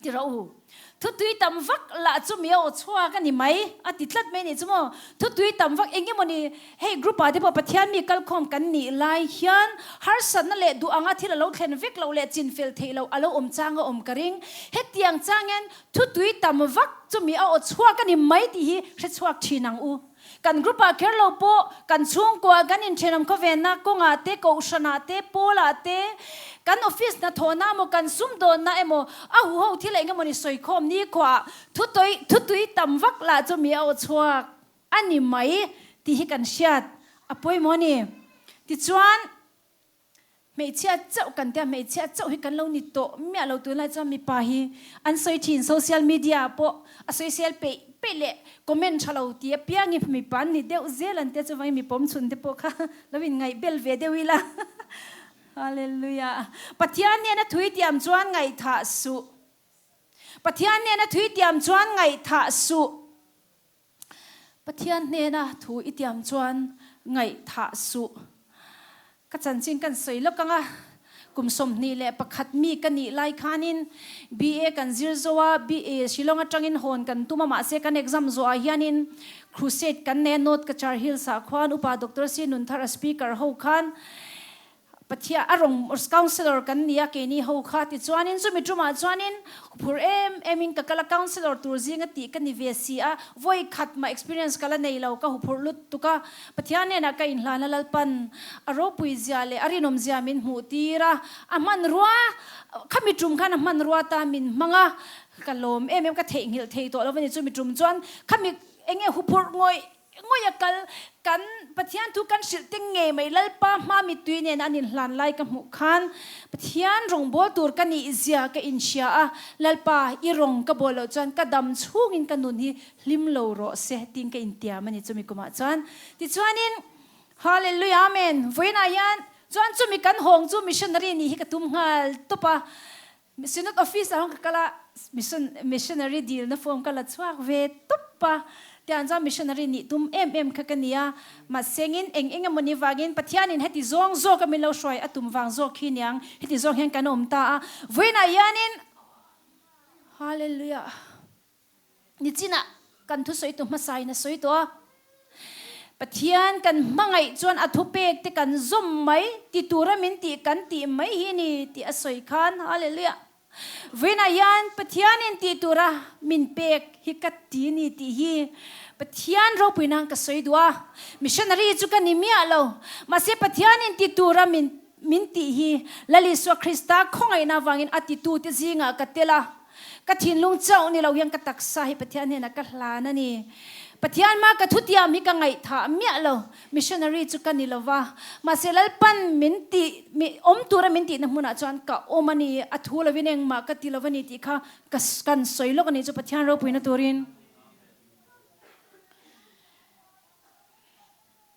Ti rawh u. Thutui tam vak lah chu mi a aw chhuak a ni mai, a ti tlat mai nih chu maw. Thutui tam vak eng emaw ni, hei group ah te pawh Pathian mi kalkhawm kan nih lai hian harsatna leh duh anga thil a lo thlen vek loh leh chinfel theih loh a lo awm chang a awm ka ring. Hetiang chang hian thutui tam vak chu mi a aw chhuak a ni mai tih hi hre chhuak thin ang u. Kan group ah kher lo pawh kan chhungkua kan inthenawm khawvenna kawngah te, kohhranah te, pawlah te, kan office hnathawhna emaw, kan sumdawnna emaw, a huho thil eng emawni sawikhawm nikhuaah thutui thutui tam vak lah chu mi a aw chhuak a ni mai tih hi kan hriat a pawimawh a ni. Tichuan. Hmeichhia chauh kan tia, hmeichhia chauh hi kan lo ni tawh miah lo tunlai chuan mipa hi an sawi thin, social media ah pawh a sawisel peih peih leh comment tha lo ti apiang hi mipa an ni deuh zel an tia chuvangin mi pawm chhun te pawh kha lo inngaih bel ve deuh ila. Hallelujah. Pathian nena thui tiam chuan ngaihthah suh. Pathian nena thui tiam chuan ngaihthah suh. Pathian hnena thu i tiam chuan ngaihthah suh. Ka chanchin kan sawi lawk ang a, kum 21 mi ka nih lai khanin BA kan zir zo a, BA Shillong atangin hawn kan tum a, mahse kan exam zawhah hianin crusade kan nei a, North Cachar Hills ah khuan Upa Doctor C Nunthar a speaker ho khan Pathian a rawn counsellor kan ni a keini ho kha tichuanin chumi tumah chuanin phur em emin ka kal a counsellor tur zinga tih ka ni ve si a vawi khat mah experience ka la nei lo ka huphurh lut tuk a Pathian hnenah ka inhlana Lalpan a ropui zia leh a rinawm zia min hmuh tir a a hmanrua khami tum khan a hmanrua ta min hmang a ka lawm em em ka theihnghilh thei tawh lo a ni chumi tum chuan khami enge huphurh ngawih Ngawih a kal, kan Pathian thu kan hrilh te ngei mai Lalpa hma mittui nen an inhlan lai ka hmuh khan Pathian rawngbâwl tur ka nih zia ka inhria a, Lalpa i rawng ka bawl loh chuan ka dam chhungin ka nun hi hlim lo rawh se tiin ka intiam a ni chumi kumah chuan. Tichuanin Hallelujah Amen vawiinah hian chuan chumi kan hawng chu missionary nih hi ka tum nghal tawp a, Synod office ah ka kal a, mission missionary deal na form ka la chhuak ve tawp a, tiang chuan missionary nih tum em em kha ka ni a, mahsengin eng eng emawni vangin Pathianin heti zawng zawk a min lo hruai a tum vang zawk hi niang, heti zawng hian kan awm ta a, vawiinah hianin Hallelujah. Nichinah kan thusawi tu hmasain a sawi tawh a, Pathian kan hmangaih chuan a thupek te kan zawm mai ti tura min tih kan tih mai hi ni tih a sawi khan, Hallelujah! Vawiinah hian Pathianin tih tura min pek hi ka ti ni tih hi Pathian ropui nan ka sawi duh a. Missionary chu ka ni miah lo. Mahse Pathianin ti tura min min tih hi Lal Isua Krista khawngaihna avangin a titute zingah ka tel a. Ka thinlung chauh ni lo hian ka taksa hi Pathian hnenah ka hlan a ni. Pathian hma ka thutiam hi ka ngaihthah miah lo. Missionary chu ka ni lo va, mahse Lalpan min tih, mi awm tura min tihna hmunah chuan ka awm a ni, a thu lovin engmah ka ti lo a ni tih kha ka kan sawi lawk a ni chu Pathian ropuina turin.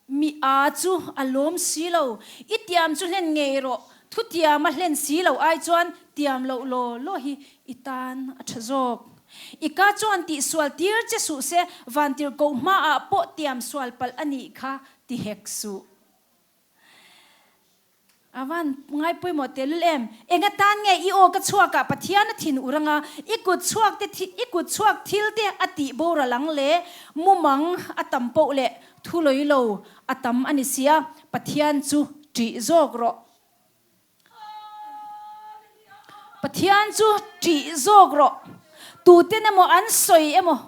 Mi a chu a lawm si lo, i tiam chu hlen ngei rawh, thu tiam a hlen si lo ai chuan tiam loh law law hi i tan a tha zawk. I ka chuan tih sual tir che suh se, vantirhkoh hmaah pawh tiam sual palh a nih kha ti hek suh. A van ngai pawimawh tehlul em? Eng atan nge i aw ka chhuakah Pathian a thin ur anga i kut chhuak te i kut chhuak thil te a tih boral ang le? Mumang a tam poh leh thu lawi lo a tam a ni sia, Pathian chu ṭih zawk rawh. Pathian chu ṭih zawk rawh. Tuten emaw an sawi emaw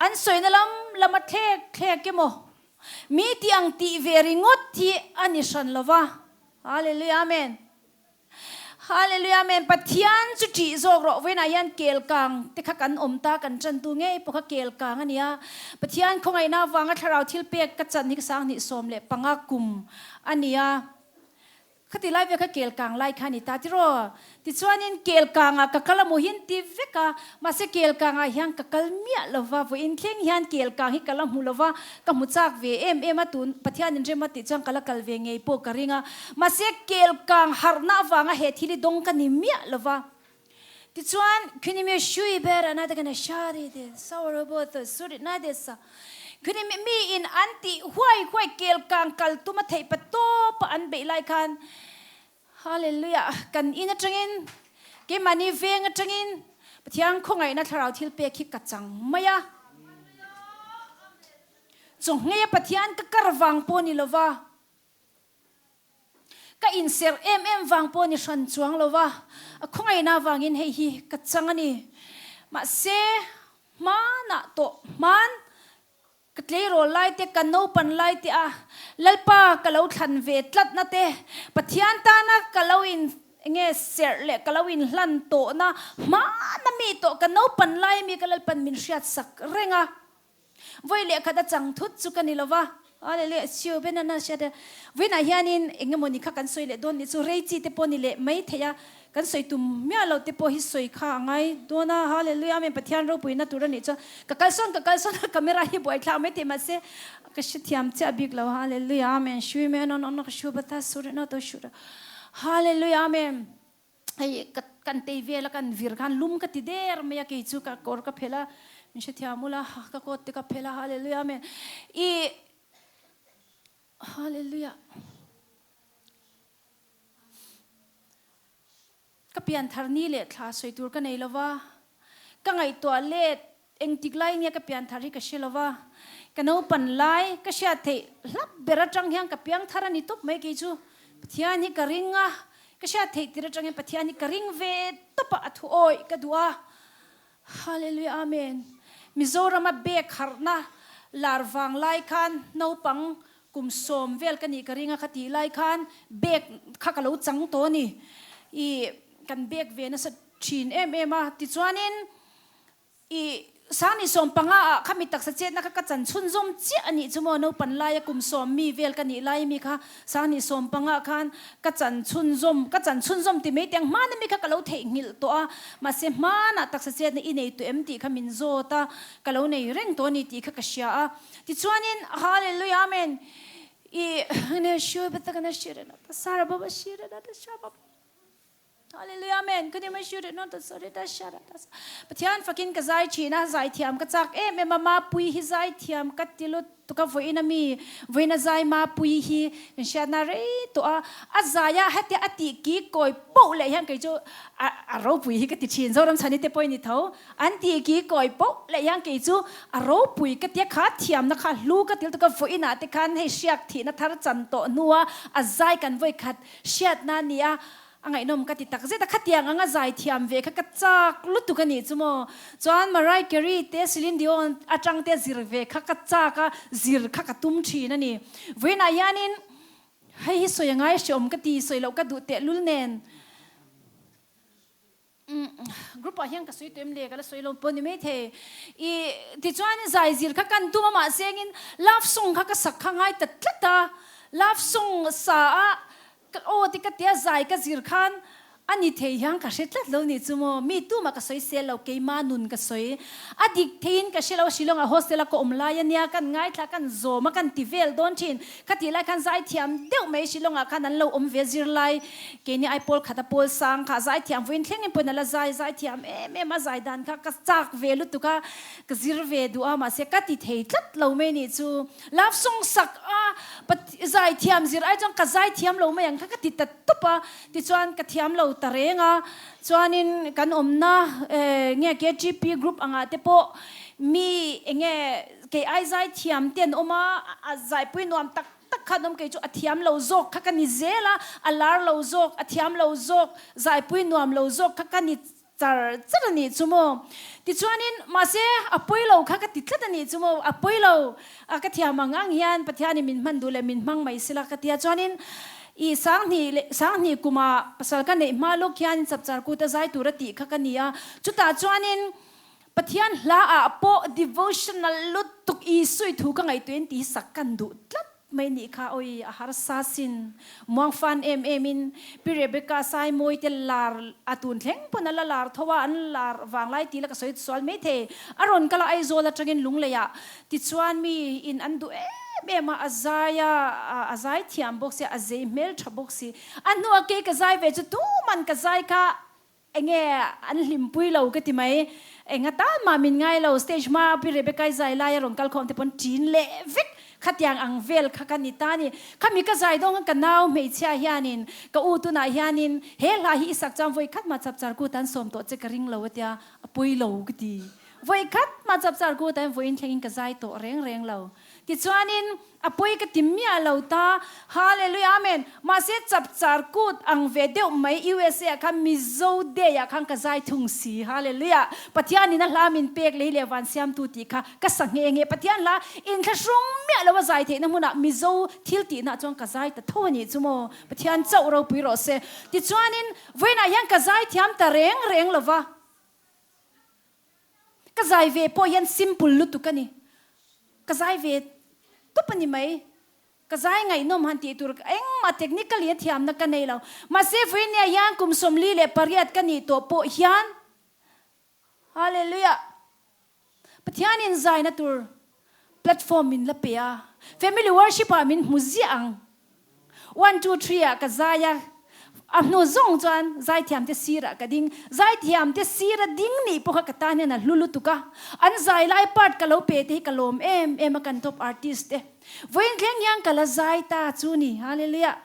an sawina lam lam a thlek thlek emaw mi tih ang tih ve ringawt hi a ni hran lo va. Hallelujah Amen. Hallelujah Amen. Pathian chu ṭih zawk rawh. Vawiinah hian kel kang te kha kan awm ta, kan ṭantu ngei pawh kha kel kang a nia. Pathian khawngaihna avanga thlarau thil pek ka chan hi ka 2015 kum a nia. Khati lai vel kha kel kang lai kha a ni ta tiraw? Tichuanin kel kangah ka kal a maw hi an ti vek a, mahse kel kangah hian ka kal miah lo va, vawiin thleng hian kel kang hi ka la hmu lo va, ka hmu chak ve em em a, tun Pathianin rem a tih chuan ka la kal ve ngei pawh ka ring a, mahse kel kang harhna avanga he thil hi dawng ka ni miah lo va. Tichuan, Khunimi shui ber a nata kana shari te saurabot suri na de sa. Khunimi mi in an tih huai huai kel kang kal tum a theih pa tawp a an beih lai khan Hallelujah kan in atangin keimahni veng atangin Pathian khawngaihna thlarau thil pek hi ka chang mai a. Chawnghei a Pathian ka kar vang pawh ni lova. Ka inserh em em vang pawh ni hran chuang lo va, a khawngaihna avangin hei hi ka chang a ni. Mahse, hmanah tawh hman ka tleirawl lai te, ka naupan lai te a Lalpa ka lo thlan ve tlatna te, Pathian tana ka lo in enge serh leh ka lo inhlan tawhna hmana mi tawh ka naupan lai mi ka Lalpan min hriatsak reng a. Vawi leh khat a chang thut chu ka ni lo va, Hallelujah, Siu ben a hriat e. Vawiinah hianin eng emaw ni kha kan sawi leh dawn nih chu rei chi te pawh ni leh mai thei a, kan sawi tum miah lo te pawh hi sawi kha a ngai dawn a, Hallelujah, Amen, Pathian ropuina tur a nih chuan ka kalsawn ka kalsawn a camera hi buai thlak mai thei mahse ka hrethiam chiah bik lo, Hallelujah, Amen, Shui me no no no shu ba ta su re no to shu ra, Hallelujah, Amen. Hei ka kan tei vel a kan vir khan lum ka ti der mai a kei chu ka kawr ka phelh a min hrethiam ula ka coat te ka phelh a hallelujah amen i hallelujah ka pian thar ni leh thla sawi tur ka nei lova ka ngaihtuah let Engtik lai nge ka pianthar hi ka hre lo va, ka naupan lai ka hriat theih hlap ber atang hian ka piangthar a ni tawp mai kei chu. Pathian hi ka ring a, ka hriat theih tir atang hian Pathian hi ka ring ve tawp a, a thu awih ka duh a. Hallelujah Amen. Mizorama bek harhna lar vang lai khan naupang kum sawm vel ka nih ka ring a kha tih lai khan bek kha ka lo chang tawh a ni. I kan bek ve nasa thin em em a, tichuanin I 2015 ah kha mi taksa chetna kha ka chan chhunzawm chiah a nih chu maw naupan laia kum sawm mi vel ka nih lai mi kha 2015 ah khan ka chan chhunzawm ka chan chhunzawm ti mai tiang hmana mi kha ka lo theihnghilh tawh a mahse hmanah taksa chetna i nei tawh em tih kha min zawt a ka lo nei reng tawh a ni tih kha ka hria a tichuanin Hallelujah Amen I Hallelujah Amen Ka nim a sure no ta sore ta shara ta Pathian fakin ka zai thin a zai thiam ka chak em em a Mapui hi zai thiam ka ti lut tuk a vawiin a mi vawiin a zai Mapui hi kan hriatna rei tawh a a zai a hetia a tih ki kawi poh leh hian kei chu a a ropui hi ka ti thin Zoram chhani te pawh i ni tho an tih ki kawi poh leh hian kei chu a ropui ka tia kha thiamna kha hlu ka ti lutuk a vawiin ah te khan hei hriak thihna thar chan tawh hnua a zai kan vawi khat hriatna a ni a. A ngaihnawm ka ti tak zet a, khatiang anga zai thiam ve kha ka chak lutuk a nih chu maw. Chuan Mariah Carey te Celine Dion atang te zir ve kha ka chak a, zir kha ka tum thin a ni. Vawiinah hianin hei hi sawi a ngai hreawm ka ti, sawi loh ka duh tehlul nen. Group ah hian ka sawi tawh em le ka la sawi lo pawh ni maithei. I tichuan zai zir kha kan tum a mahse engin love song kha ka sak kha ngai ta tlat a, love song sa a ka aw te ka tia zai ka zir khan a ni thei hian ka hre tlat lo nih chu maw, mi tumah ka sawi sel lo keima nun ka sawi a dik theiin ka hre lo Shillong ah hostel a ka awm lai ania kan ngaithla kan zawm a kan ti vel dawn thin kha tih lai khan zai thiam deuh mai Shillong ah khan an lo awm ve zirlai Keini ai pawl khat a pawl sang kha zaithiam vawiin thleng in pawhin a la zai zaithiam em em a, zai dan kha ka chak ve lutuk a, ka zir ve duh a mahse ka ti thei tlat lo mai nih chu. Love song sak a zaithiam zir ai chuan ka zaithiam lo mai ang kha ka ti ta tawp a, tichuan ka thiam lo ta reng a, chuanin kan awmna nge KTP group angah te pawh mi enge kei ai zaithiam te an awm a, a zaipui nuam tak tak khan awm kei chu a thiam lo zawk kha ka ni zel a, a lar lo zawk, a thiam lo zawk, zaipui nuam lo zawk kha ka ni char char a nih chu maw. Tichuanin mahse a pawi lo kha ka ti tlat a nih chu maw, a pawi lo a ka thiam ang ang hian Pathianin min hman duh leh min hmang mai sela ka ti a, chuanin i Sanghnih leh Sanghnih kuma pasal ka neih hma lawk hian chapchar kut a zai tur a tih kha ka ni a, chutah chuanin Pathian hla ah pawh devotional lutuk Isui thu ka ngaihtuah in ti hi sak kan duh tlat mai nih kha awi a harsa sin muang fan em em in Pi Rebecca Saimawi te lar a tun thleng pawn a la lar tho a an lar vanglai tih la ka sawi sual mai thei a rawn kal a Aizawl atangin Lunglei ah tichuan mi in an duh em em a a zai a a zai thiam bawk sia a zei hmel tha bawk si a hnuah kei ka zai ve chu tuman ka zai kha Enge an hlimpui lo ka ti mai. Enga tan mah min ngai lo, stage hma a Pi Rebecca-i zai lai a rawn kal khawm te pawn ṭin leh vek khatiang ang vel kha ka ni ta ni. Khami ka zai dawng khan ka nau hmeichhia hianin ka u tunah hianin he hla hi i sak chuan vawi khat mah chapchar kut an sawm tawh che ka ring lo a tia, a pawi lo ka ti. Vawi khat mah chapchar kut an vawiin thlengin ka zai tawh reng reng lo. Tichuanin a pawi ka ti miah lo ta. Hallelujah Amen. Mahse chapchar kut ang ve deuh mai USA ah khan Mizo Day ah khan ka zai thung si. Hallelujah. Pathian in a hla min pek lei leh van siamtu tih kha ka sa nghe nghe. Pathian hla inthlahrung miah lo a zai theihna hmunah Mizo thil tihna ah chuan ka zai ta tho a nih chu maw. Pathian chauh ropui rawh se. Tichuanin vawiinah hian ka zai thiam ta reng reng lo va. Ka zai ve pawh hian simple lutuk a ni. Ka zai ve tawp a ni mai. Ka zai ngaihnawm han tih tur engmah technically a thiamna ka nei lo. Mahse vawinia hian kum 48 ka nih tawh pawh hian Hallelujah! Pathianin zaina tur platform min la pe a, family worship ah min hmu ziah ang. One two three ah ka zai a, a hnu zawng chuan zaithiam te sir ah ka ding. Zaithiam te sir a ding nih pawh kha ka tan hian a hlu lutuk a, an zai lai part ka lo pe te hi ka lawm em em a kan top artist te. Vawiin thleng hian ka la zai ta chu ni. Hallelujah.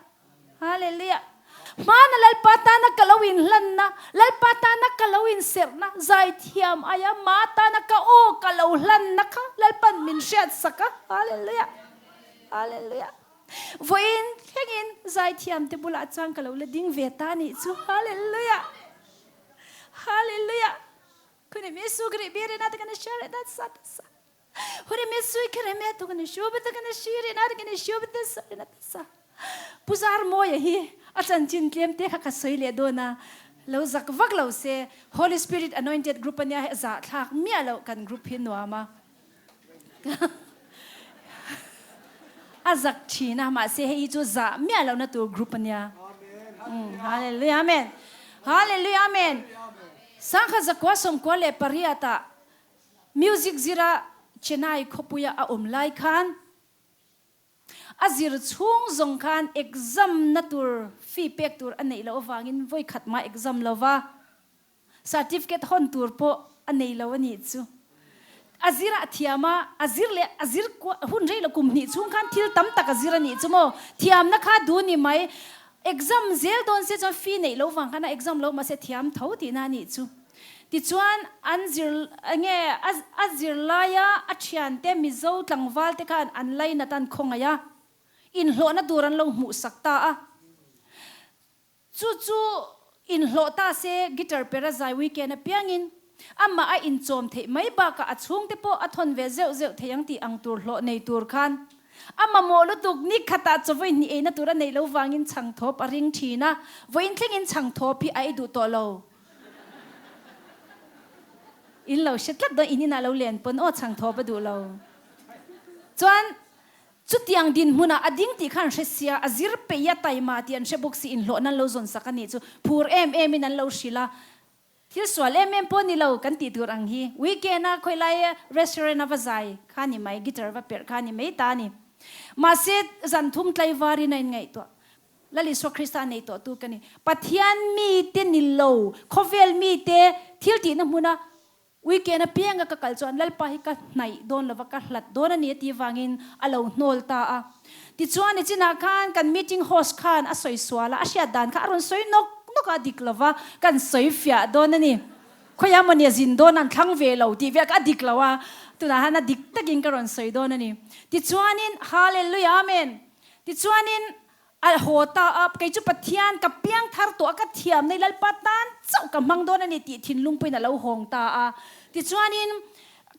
Hallelujah! Hmana Lalpa tana ka lo inhlanna, Lalpa tana ka lo inserhna, zaithiam aia ma tana ka aw ka lo hlanna kha Lalpan min hriatsak a. Hallelujah! Hallelujah! Vawiin thlengin zaithiam te bulah chuan ka lo la ding ve ta nih chu. Hallelujah! Hallelujah! Khune mi su kri biri na ta kana share na sa ta sa. Pu Zarmawia hi a chanchin tlem te kha ka sawi leh dawn a, lo zak vak lo se, Holy Spirit Anointed Group ania hei a zahthlak miah loh kan group hi nuam a, a zak thin a, mahse hei hi chu zah miah lohna tur group ania. Hallelujah Amen. Hallelujah Amen. Sangha zakua 98 ah Music zira Chennai khawpuia a awm lai khan a zir chhung zawng khan exam na tur fee pek tur a neih loh avangin vawi khat mah exam lo va, certificate hawn tur pawh a nei lo a nih chu. A zir a thiam a, a zir leh a zir hun rei lo kum hnih chhung khan thil tam tak a zir a nih chu maw. Thiamna kha duh ni mai, exam zel dawn se chuan fee neih loh vang khan a exam lo mahse thiam tho tihna a nih chu. Tichuan, an zir nge a zirlaia a thiante Mizo tlangval te khan an lainat an khawngaih a, inhlawhna tur an lo hmuhsak ta a. Chu chu inhlawh ta se guitar per a zai weekend apiangin amah a inchawm theih mai bakah a chhungte pawh a thawn ve zeuh zeuh thei ang tih ang tur hlawh nei tur khan a mamawh lutuk ni khatah chawvawi hnih eina tur a neih lo vangin chhangthawp a ring thin a, vawiin thlengin chhangthawp hi a ei duh tawh lo. In lo hre tlat dawn in inah lo len pawn aw chhangthawp a duh lo. Chuan Chutiang dinhmunah a ding tih kha an hre sia, a zir peih a taima tih an hre bawk si, inhlawh nan lo zawn sak a nih chu phur em em in an lo hrilh a, thil sual em em pawh ni lo kan tih tur ang hi. Weekend a khawi lai restaurant a va zai kha ni mai, guitar va perh kha ni mai ta a ni. Mahse zan thum tlaivar in a inngaihtuah. Lal Isua Krista nei tawh tu ka ni. Pathian mite ni lo, khawvel mite thil tihna hmuna Weekend apianga ka kal chuan Lalpa hi ka hnaih dawn lova ka hlat dawn a ni a tih vangin a lo hnawl ta a. Tichuan nichinah khan kan meeting host khan a sawi sual a, a hriat dan kha a rawn sawi nawk nawk a, dik lova kan sawi fiah dawn a ni. Khawiah mawni a zin dawn an thlang ve lo tih vel kha a dik lo a, tunah han a dik takin ka rawn sawi dawn a ni. Tichuanin Hallelujah Amen. Tichuanin A haw ta a, kei chu Pathian ka piang thar tawh a, ka thiam nei Lalpa tan chauh ka hmang dawn a ni tih thinlung pawhin a lo hawng ta a. Tichuanin,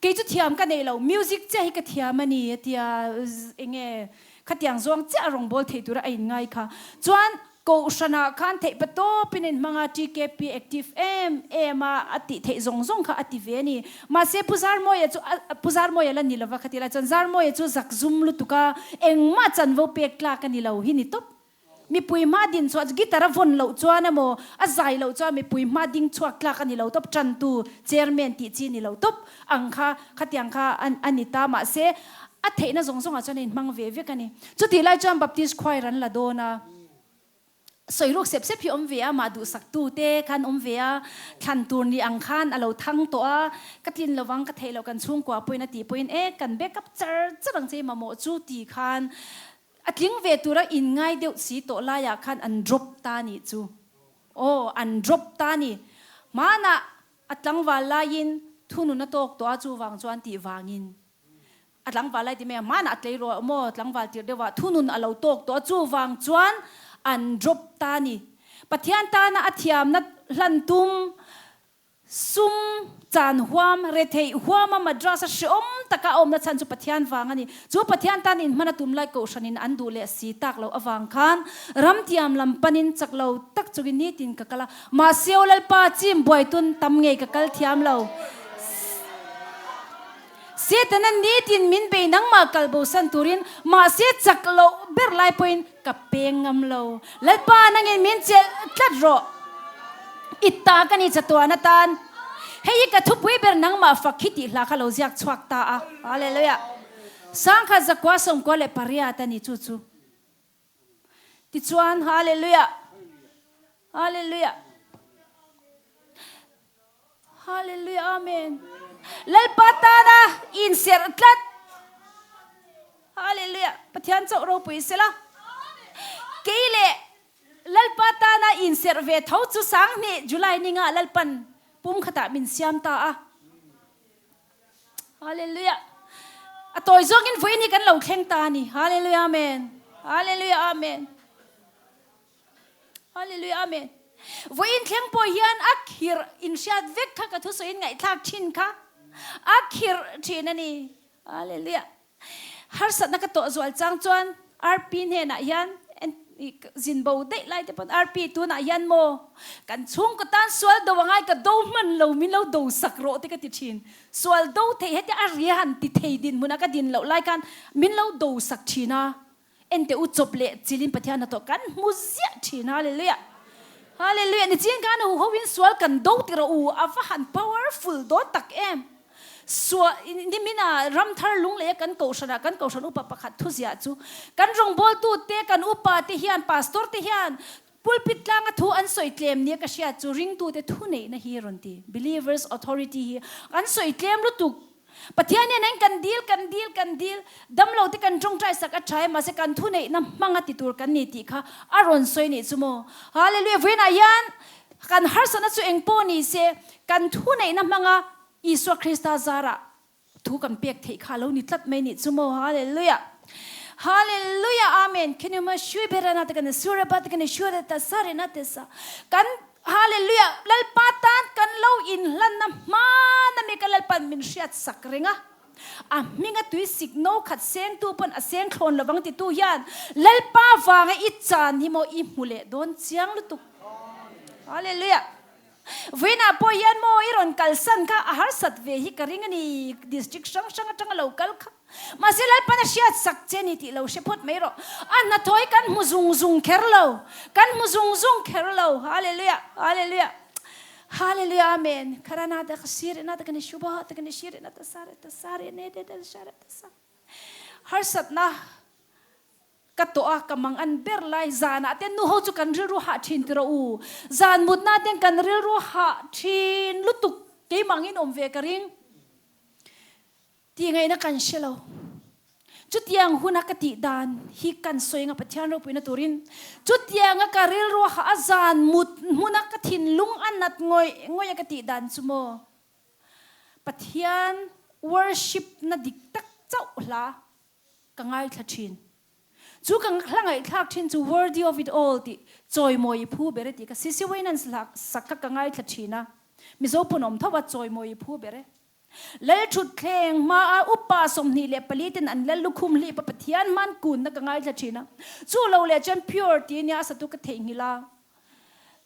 kei chu thiam ka nei lo, music chiah hi ka thiam a ni a ti a, eng nge khatiang zawng chiah a rawngbâwl thei tura a inngai kha. Chuan Kohhranah khan theih pa tawpin a inhmang a, TKP active em em a, a tih theih zawng zawng kha a ti ve a ni. Mahse Pu Zarmawia chu a, Pu Zarmawia la ni lova khatih lai chuan Zarmawia chu zakzum lutuk a, engmah chanvo pek tlak a ni lo hi ni tawp. Mipui hma din chhuah chu guitar a vawn loh chuan emaw a zai loh chuan mipui hma ding chhuak tlak a ni lo tawp, tantu chairman tih chi ni lo tawp ang kha khatiang kha a ni ta. Mahse a theihna zawng zawngah chuan a inhmang ve vek a ni. Chutih lai chuan Baptist choir an la dawn a. Sawi ruk sep sep hi awm ve a, mah duhsaktu te khan awm ve a, thlan tur ni ang khan a lo thang tawh a, ka tlin lovang ka theih loh kan chhungkua pawhin a tih pawhin e kan back up char char ang che i mamawh chu ti khan a tling ve tura inngai deuh si tawh laiah khan an drop ta nih chu aw an drop ta ni hmanah a tlangval laiin thunun a tawk tawh a chuvang chuan tih vangin A tlangval lai ti mai a, hmanah a tlei rawh maw tlangval tirh deuhah thunun a lo tawk tawh a, chuvang chuan an drop ta a ni. Pathian tana a thiamna hlan tum, sum, chan huam, retheih huama madrasa hreawm taka a awmna chhan chu Pathian vang a ni. Chu Pathian tan inhman a tum lai Kohhranin an duh leh si tak loh avang khan ramtiam lam panin chak lo tak chungin nitin ka kal a, mahse aw Lalpa chim buaitun tam ngei ka kal thiam lo. Setana nitin min bei nangmah kal bosan turin mahse chak loh ber lai pawhin ka peng ngam lo. Lalpa nangin min chelh tlat rawh. I ta ka ni chatuan atan. Hei hi ka thupui ber nangmah fak hi tih hla kha lo ziak chhuak ta a. Hallelujah. Sangkhat zakua sawmkua leh pariat a ni chu chu. Tichuan, Hallelujah! Hallelujah! Hallelujah! Amen! Lalpa tana inserh tlat. Hallelujah! Pathian chauh ropui sela. Kei leh Lalpa tana inserh ve tho chu sanghnih July ninga Lalpan pum khatah min siam ta a. Hallelujah. A tawi zawngin vawiin hi kan lo thleng ta a ni. Hallelujah Amen. Hallelujah Amen. Hallelujah Amen. Vawiin thleng pawh hian a khirh inhriat vek kha ka thusawiin ngaihthlak thin kha a khirh thin a ni. Hallelujah. Harsatna ka tawh zual chang chuan RP hnenah hian zin bo daih lai te pawn RP tunah hian maw kan chhungkaw tan sual do angai ka do hman lo min lo do sak rawh te ka ti thin. Sual do theih hetia a ria han ti thei dinhmunah ka din loh lai khan min lo do sak thin a. Ente u chawp leh chilin Pathian hnathawh kan hmu ziah thin. Hallelujah! Hallelujah! Nichin khan hu hoin sual kan do ti rawh u, a va han powerful dawn tak em! Sual, nimina ramthar lung leh a kan kohhranah kan kohhran upa pakhat thu ziah chu, kan rawngbawltute, kan upa te hian, pastor te hian pulpit tlanga thu an sawi tlem nia ka hriat chu ringtute thuneihna hi rawn ti, believers authority hi an sawi tlem lutuk. Pathian hian eng kan dil, kan dil, kan dil, damlo te kan tawngtai sak a tha e, mahse kan thuneihna hmanga ti tur kan ni tih kha a rawn sawi nih chu maw. Hallelujah! Vawiinah hian kan harsatna chu eng pawh ni se, kan thuneihna hmanga Isua Krista zarah thu kan pek theih kha a lo ni tlat mai nih chu maw. Hallelujah! Hallelujah Amen Khenuma shui berana te kan sura ba te kan shura ta sare na te sa kan Hallelujah Lalpa tan kan lo in hlan na hmana mi ka Lalpan min hriat sak ring a a hminga tui sik no khat seng tu pawn a seng thlawn lovang ti tu hian Lalpa vanga i chan hi maw i hmu leh dawn chiang lutuk Hallelujah Vawiinah pawh hian maw i rawn kalsan kha a harsat ve hi ka ring a ni, district hrang hrang atanga lo kal kha. Mahse Lalpan a hriat sak che ni tih lo hre phawt mai rawh. A hnathawh hi kan hmu zung zung kher lo, kan hmu zung zung kher lo. Hallelujah, Hallelujah, Hallelujah, Amen. Kharanata ka sirinata ka ni shubahata ka ni shirinata sarata sarinedeta sharata sa. Harsatna Ka tawh a, ka mang an ber lai. Zanah te nuho chu kan rilru hah thin ti rawh u. Zan mutna ten kan rilru hah thin lutuk keimah angin awm ve ka ring. Tih ngaihna kan hre lo. Chutiang huna ka tih dan hi kan sawi anga Pathian ropuina turin chutianga ka rilru hah a zan mut hmuna ka thinlung a nat ngawih ngawih a ka tih dan chu maw? Pathian worship na dik tak chauh hla Ka ngaithla thin. Chu ka hla ngaihthlak thin chu Worthy of it all tih chawimawi i phu ber e tih ka Sisi Winans hla sak kha ka ngaithla thin a. Mizo pawn awm tho a, chawimawi i phu ber e. Lalthutthleng hmaa upa 24 ten an lal lukhum hlip a Pathian hman kunna ka ngaithla thin a. Chu lo leh chuan pure ti ania a satu ka theihnghilh a.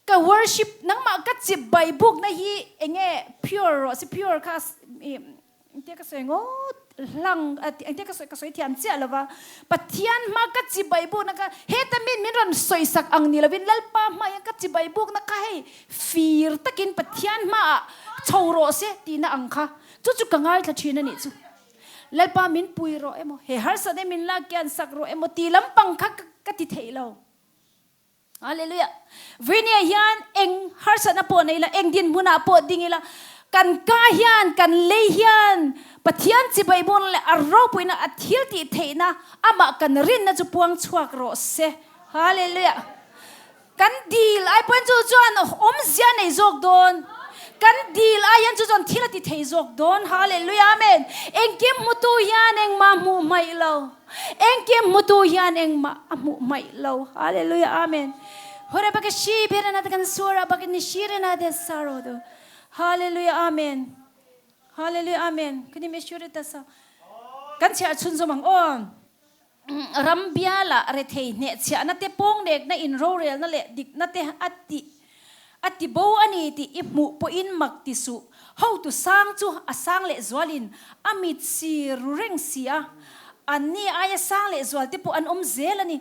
Ka worship nangmah ka chip bai bukna hi enge pure rawh se pure kha Engtia ka sawi ngawt hlang engtia ka sawi ka sawi thiam chiah lova Pathian hma ka chibai bukna kha heta min min rawn sawi sak ang ni lovin Lalpa hma hian ka chibai bukna kha hei fir takin Pathian hmaah chho rawh se tihna ang kha chu chu ka ngaithla thin a nih chu. Lalpa min pui rawh emaw he harsatna min lak kian sak rawh emaw tih lampang kha ka ti theih lo. Hallelujah. Vawinia hian eng harsatna pawh nei ila, eng dinhmunah pawh ding ila, kan ka hian, kan lei hian Pathian chibai bawng leh a ropuina, a thil tih theihna, amah kan rinna chu puang chhuak rawh se. Hallelujah. Kan dil ai pawhin chu chuan awmzia nei zawk dawn. Kan dil ai hian chu chuan thil a ti thei zawk dawn. Hallelujah. Amen. Engkim hmutu hian engmah hmuh hmaih lo. Engkim hmutu hian engmah a hmuh hmaih lo. Hallelujah Amen. Hore baka shi bere na kan suara baka ni shire na de saro do. Hallelujah Amen. Hallelujah Amen. Kani me shure ta sa. Kan chhiar chhun zo mang aw. Ram biala rethei hne chhia na te pawng nek na in rorel na leh dik na te ati ati bo ani ti i hmuh pawhin mak ti suh. Hotu sang chu a sang leh zualin a mit si ru reng si a, anni aia sang leh zual te pawh an awm zel a ni.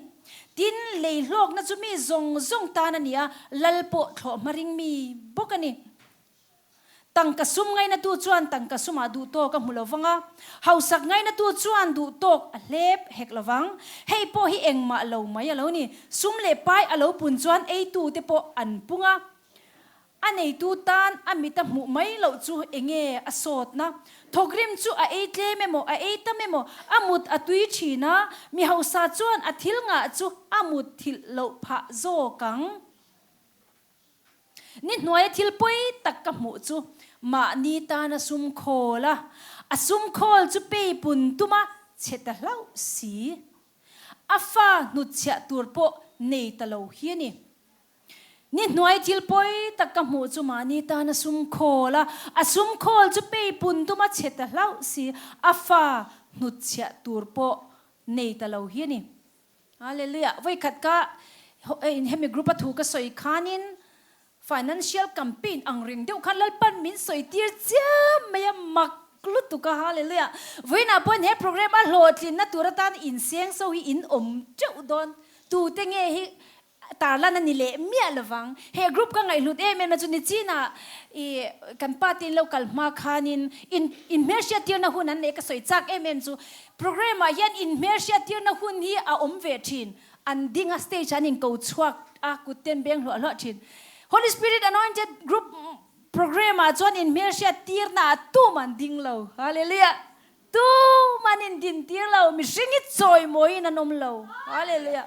Tin, lei hlawkna chu mi zawng zawng tan a ni a, lal pawh thlawh hma ring mi bawk a ni. Tangka sum ngainatu chuan tangka sumah duh tawk a hmu lo vang a, hausak ngainatu chuan duh tawk a hlep hek lo vang. Hei pawh hi engmah lo mai a lo ni. Sum leh pai a lo pun chuan eitute pawh an pung a. A neitu tan a mit a hmuh mai loh chu enge a sawtna? Thawkrim chu a ei tlem emaw, a ei tam emaw, a mut a tui thin a, mi hausa chuan a thil ngah chu a mut thilh loh phah zawk ang. Ni hnuaia thil pawi tak ka hmuh chu mahni tan a sum khawl a, a sum khawl chu peipun tuma chhe ta hlauh si. A fa hnutchhiah tur pawh nei ta lo hi a ni. Ni hnuai thil pawi tak ka hmuh chu mahni tan a sum khawl a, a sum khawl chu peipun tuma chhe ta hlauh si, a fa hnutchhiah tur pawh nei ta lo hi a ni. Hallelujah! Vawikhat ka hemi group a thu ka sawi khanin financial campaign ang reng deuh khan Lalpan min sawi tir chiam mai a, mak lutuk a, Hallelujah! Vawiinah pawhin he program a hlawhtlinna tur atan inseng so hi in awm teuh dawn, tute nge hi Tarlan a ni leh miah lovang. He group ka ngaihhlut em em a chu Nichinah i kan pa te in lo kal hma khanin in inhmelhriattirna hun an nei ka sawi chak em em chu program ah hian inhmelhriattirna hun hi a awm ve thin. An ding a stage ah an inko chhuak a kut ten beng hluah hluah thin. Holy Spirit Anointed Group program ah chuan inhmelhriattirna ah tum an ding lo. Hallelujah! Tum an indintir lo, mihring hi chawimawiin an awm lo. Hallelujah!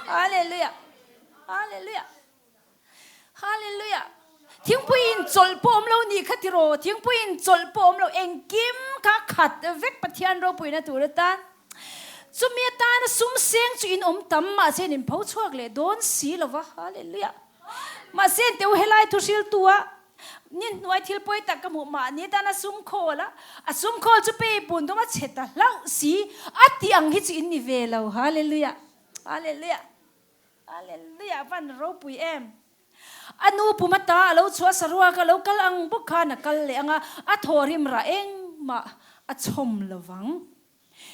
Hallelujah! Hallelujah! Hallelujah! Thingpui in chawlh pawh awm lo ni kha tiraw, thingpui in chawlh pawh awm lo, engkim kha khat vek Pathian ropuina tur atan. Chumi atana sum seng chu in awm tam mahse in inpho chhuak leh dawn si lo va. Hallelujah. Mahse teu helai thu hriltu a ni hnuai thil pawi tak ka hmuh mahni atana sum khawl a, a sum khawl chu pei bun dawm a chhe ta hlauh si a tih ang hi chu in ni ve lo. Hallelujah. Hallelujah. Hallelujah. Van ropui em. A nu pum ata a lo chhuah saruak a lo kal ang bawk khan a kal leh ang a, a thaw rim rah engmah a chhawm lo vang.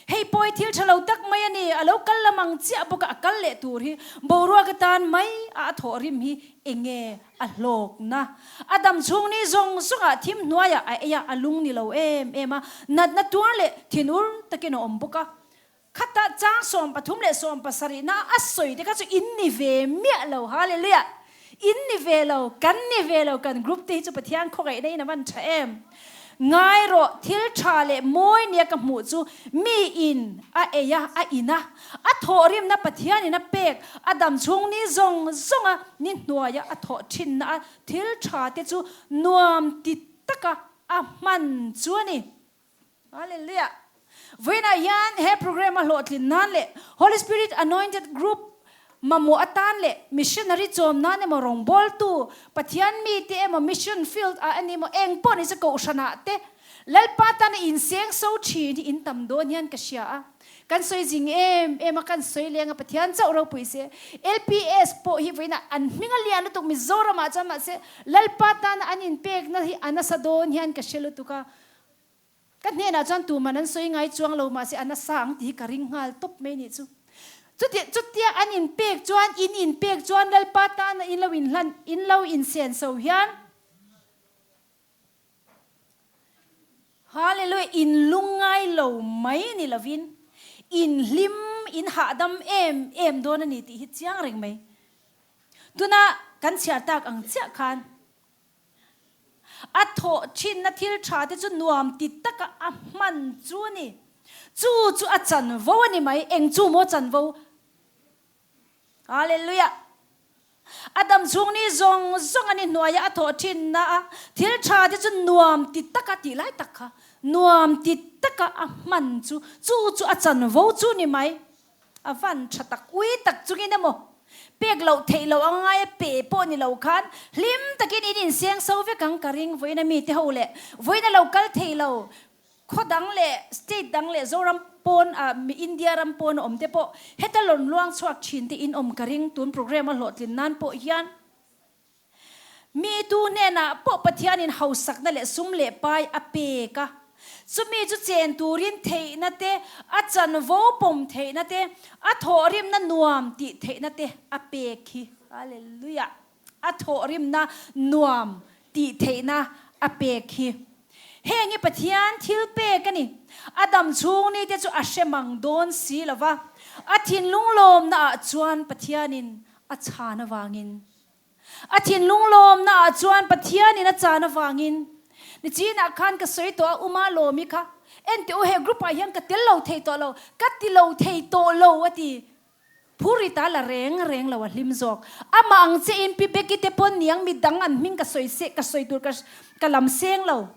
Hei pawi thil tha lo tak mai a ni, a lo kal lam ang chiah bawk a, a kal leh tur hi boruak atan mai a a thawh rim hi enge a hlawkna? A dam chhung ni zawng zawngah thim hnuaiah a ei a, a lung ni lo em em a, natna tuar leh thinur takin a awm bawk a. Khata chang 37 leh 70 na a sawi te kha chu in ni ve miah lo, Hallelujah! In ni ve lo, kan ni ve lo, kan group te hi chu Pathian khawngaihnaiin a van tha em. Ngai rawh, thil tha leh mawi nia ka hmuh chu mi in a ei a, a in a, a thawhrimna Pathianin a pek, a dam chhung ni zawng zawnga ni hnuaia a thawh thinna a thil tha te chu nuam ti taka a hman chu a ni. Hallelujah! Vawiinah hian he program a hlawhtlin nan leh Holy Spirit Anointed Group mamawh atan leh missionary chawm nan emaw rawngbawltu Pathian mite emaw mission field ah ani emaw eng pawh nise kohhran ah te Lalpa tana inseng so thin hi in tam dawn hian ka hria a. Kan sawi zing em em a, kan sawi leng a, Pathian chauh ropui se. LPS pawh hi vawiinah an hming a lian lutuk Mizoram ah chuan mahse Lalpa tana an inpekna hi a nasa dawn hian ka hre lutuk a. Ka hnenah chuan tuman an sawi ngai chuang lo mahse a nasa ang tih hi ka ring nghal tawp mai nih chu. Chuti chutia an inpek chuan in inpek chuan Lalpa tana in lo inhlan in lo insen so hian Hallelujah in lungngai lo mai ni lovin in hlim in hahdam em em dawn a ni tih hi chiang reng mai. Tuna kan chhiar tak ang chiah khan A thawh thinna thil tha te chu nuam ti taka a hman chu a ni. Chu chu a chanvo a ni mai. Eng chu maw chanvo? Hallelujah! A dam chhung ni zawng zawng a ni hnuaia a thawh thinna a thil tha te chu nuam ti taka tih lai tak kha nuam ti taka a hman chu chu chu a chanvo chu a ni mai. A van tha tak ui tak chungin emaw pek loh theih loh a ngai a pe pawh ni lo khan hlim takin in inseng so vek ang ka ring vawiin a mite ho leh vawiin a lo kal thei lo khaw dang leh state dang leh Zoram pawn ah India ram pawn a awm te pawh heta lawn luang chhuak thin te in awm ka ring tun program a hlawhtlin nan pawh hian Mi tu hnenah pawh Pathianin hausakna leh sum leh pai a pek a, chumi chu chen turin theihna te, a chanvo pawm theihna te, a thawhrimna nuam tih theihna te a pek hi. Hallelujah! A thawhrimna nuam tih theihna a pek hi. Heng hi Pathian thil pek a ni. A dam chhung ni te chu a hre mang dawn si lo va, a thinlung lawmna ah chuan Pathianin a chhan avangin A thinlung lawmna ah chuan Pathianin a chan avangin nichinah khan ka sawi tawh a, Uma Lawmi kha enteh u he group ah hian ka tel lo thei tawh lo, ka ti lo thei tawh lo a ti. Phuri ta la reng reng lo a hlim zawk. Amah ang che in Pi Becky te pawn niang midang an hming ka sawi se ka sawi tur ka ka lam seng lo.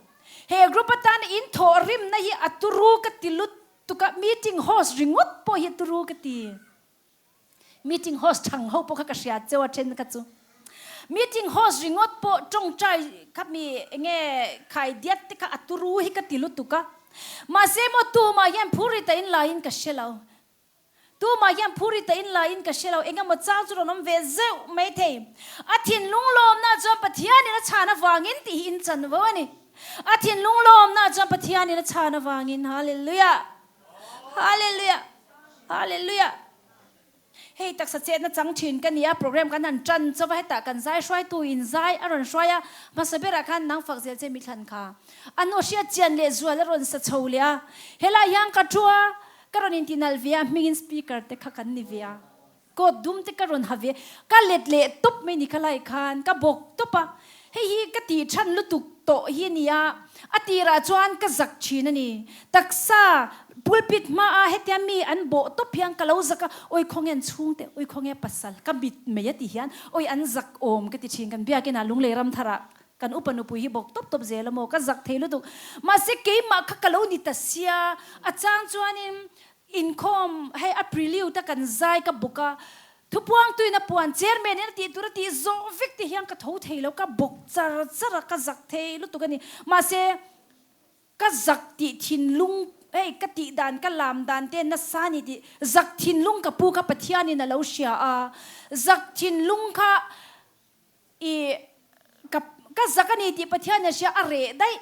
He group atana in thawh rimna hi a turu ka ti lutuk a, meeting host ringawt pawh hi a turu ka ti. Meeting host thang ho pawh kha ka hria cheu a then kha chu. Meeting host ringawt pawh tawngtai kha mi enge khai diat te kha a turu hi ka ti lutuk a. Mahse maw tumah hian phur ita in laiin ka hre lo. Tumah hian phur ita in laiin ka hre lo. Engemaw chang chu rawn awm ve zeuh mai thei. A thinlung lawmna chuan Pathianin a chhan avangin tih hi in chanvo a ni. A thinlung lawmna chuan Pathianin a chhan avangin. Hallelujah! Hallelujah! Hallelujah! Hei taksa chetna chang thin ka nia, program kan han tan chauh a, hetah kan zai hruaitu in zai a rawn hruai a, hmasa berah khan nang fak zel che mi thlan kha a nu hriat chian leh zual a rawn sa chho leh a, helai hian ka thu a, ka rawn inti nalh ve a, hmingin speaker te kha kan ni ve a, coat dum te ka rawn ha ve, ka let leh tawp mai ni kha lai khan ka bawk tawp a, hei hi ka tih than lutuk tawh hi a nia, a tirah chuan ka zak thin a ni, taksa Pulpit hmaa hetia mi an bawh tawp hian ka lo zak a, awi khawnge an chhungte, awi khawnge pasal, ka mit mai a ti hian awi an zak awm ka ti thin, kan biakinah Lunglei Ramtharah kan upa nupui hi bawk tawp tawp zel a maw, ka zak thei lutuk. Mahse keimah kha ka lo ni ta sia, a chang chuanin Inkhawm hei a prelude a kan zai ka bawk a, thupuang tuin a puan chairman in a tih tur a tih zawh vek te hian ka tho thei lo, ka bawk char char a, ka zak thei lutuk a ni. Mahse, ka zak tih thinlung hei ka tih dan ka lam dan te nasa a ni tih zak thinlung ka pu kha Pathianin a lo hria a, zak thinlung kha i ka ka zak a ni tih Pathianin a hria a reh daih.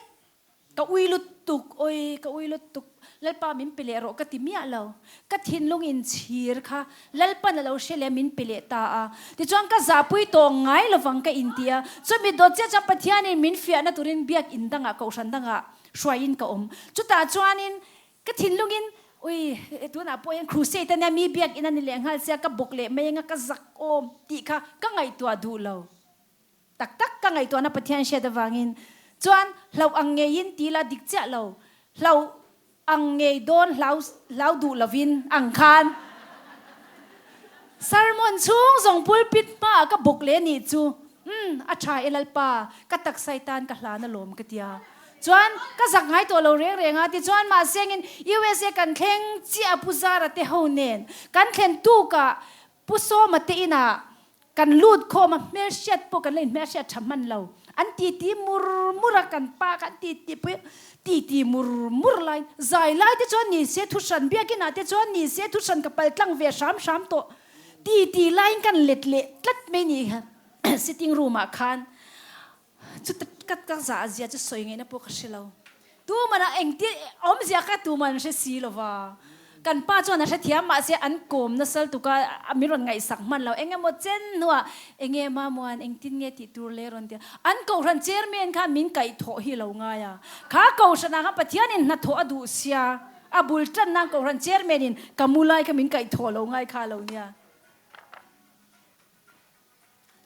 Ka ui lutuk, awi ka ui lutuk, Lalpa min pe leh rawh ka ti miah lo. Ka thinlung inchhir kha Lalpan a lo hre leh min pe leh ta a. Tichuan ka zahpui tawh ngai lovang ka inti a. Chumi dawt chiah chuan Pathianin min fiahna turin biakinn dangah, kohhran dangah hruaiin ka awm. Chutah chuanin ka thinlungin, ui tunah pawh hian crusade ania mi biakinn a ni leh nghal sia, ka bawk leh mai anga ka zak awm tih kha ka ngaihtuah duh lo. Tak tak ka ngaihtuahna Pathian hriat avangin chuan hlauh ang ngeiin ti la dik chiah lo, hlauh ang ngei dawn hlau hlau duh lovin ang khan sermon chhung zawng pulpit hmaah ka bawk leh nih chu umm a tha e Lalpa ka taksai tan ka hlan alawm ka tia chuan ka zak ngai tawh lo reng reng a tichuan mahsengin USA kan thleng chiah a Pu Zara te ho nen kan thlen tukah Pu Sawma te inah kan lut khawm a, hmelhriat pawh kan la inhmelhriat tha hman lo. An titi mur mur a, kan pa kha an titi pui a, titi mur mur laiin zai lai te chuan ni se thuhran, biakinah te chuan ni se thuhran ka pal tlang ve hram hram tawh. Titi laiin kan let leh tlat mai ni sitting room ah khan. Chuta ka ka zah zia chu sawi ngaihna pawh ka hre lo. Tuman a engti awmzia kha tuman an hre si lo va. Kan pa chuan a hrethiam mahse an kawm nasal tuk a, min rawn ngaihsak hman lo. Eng emaw chen hnuah enge Mamuan engtin nge tih tur le rawn ti a. An kohhran chairman kha min kaihthawh hi lo ngai a. Kha kohhranah khan Pathianin hnathawh a duh sia, a bul tan nan kohhran chairman in ka mu lai kha min kaihthawh lo ngai kha a lo nia.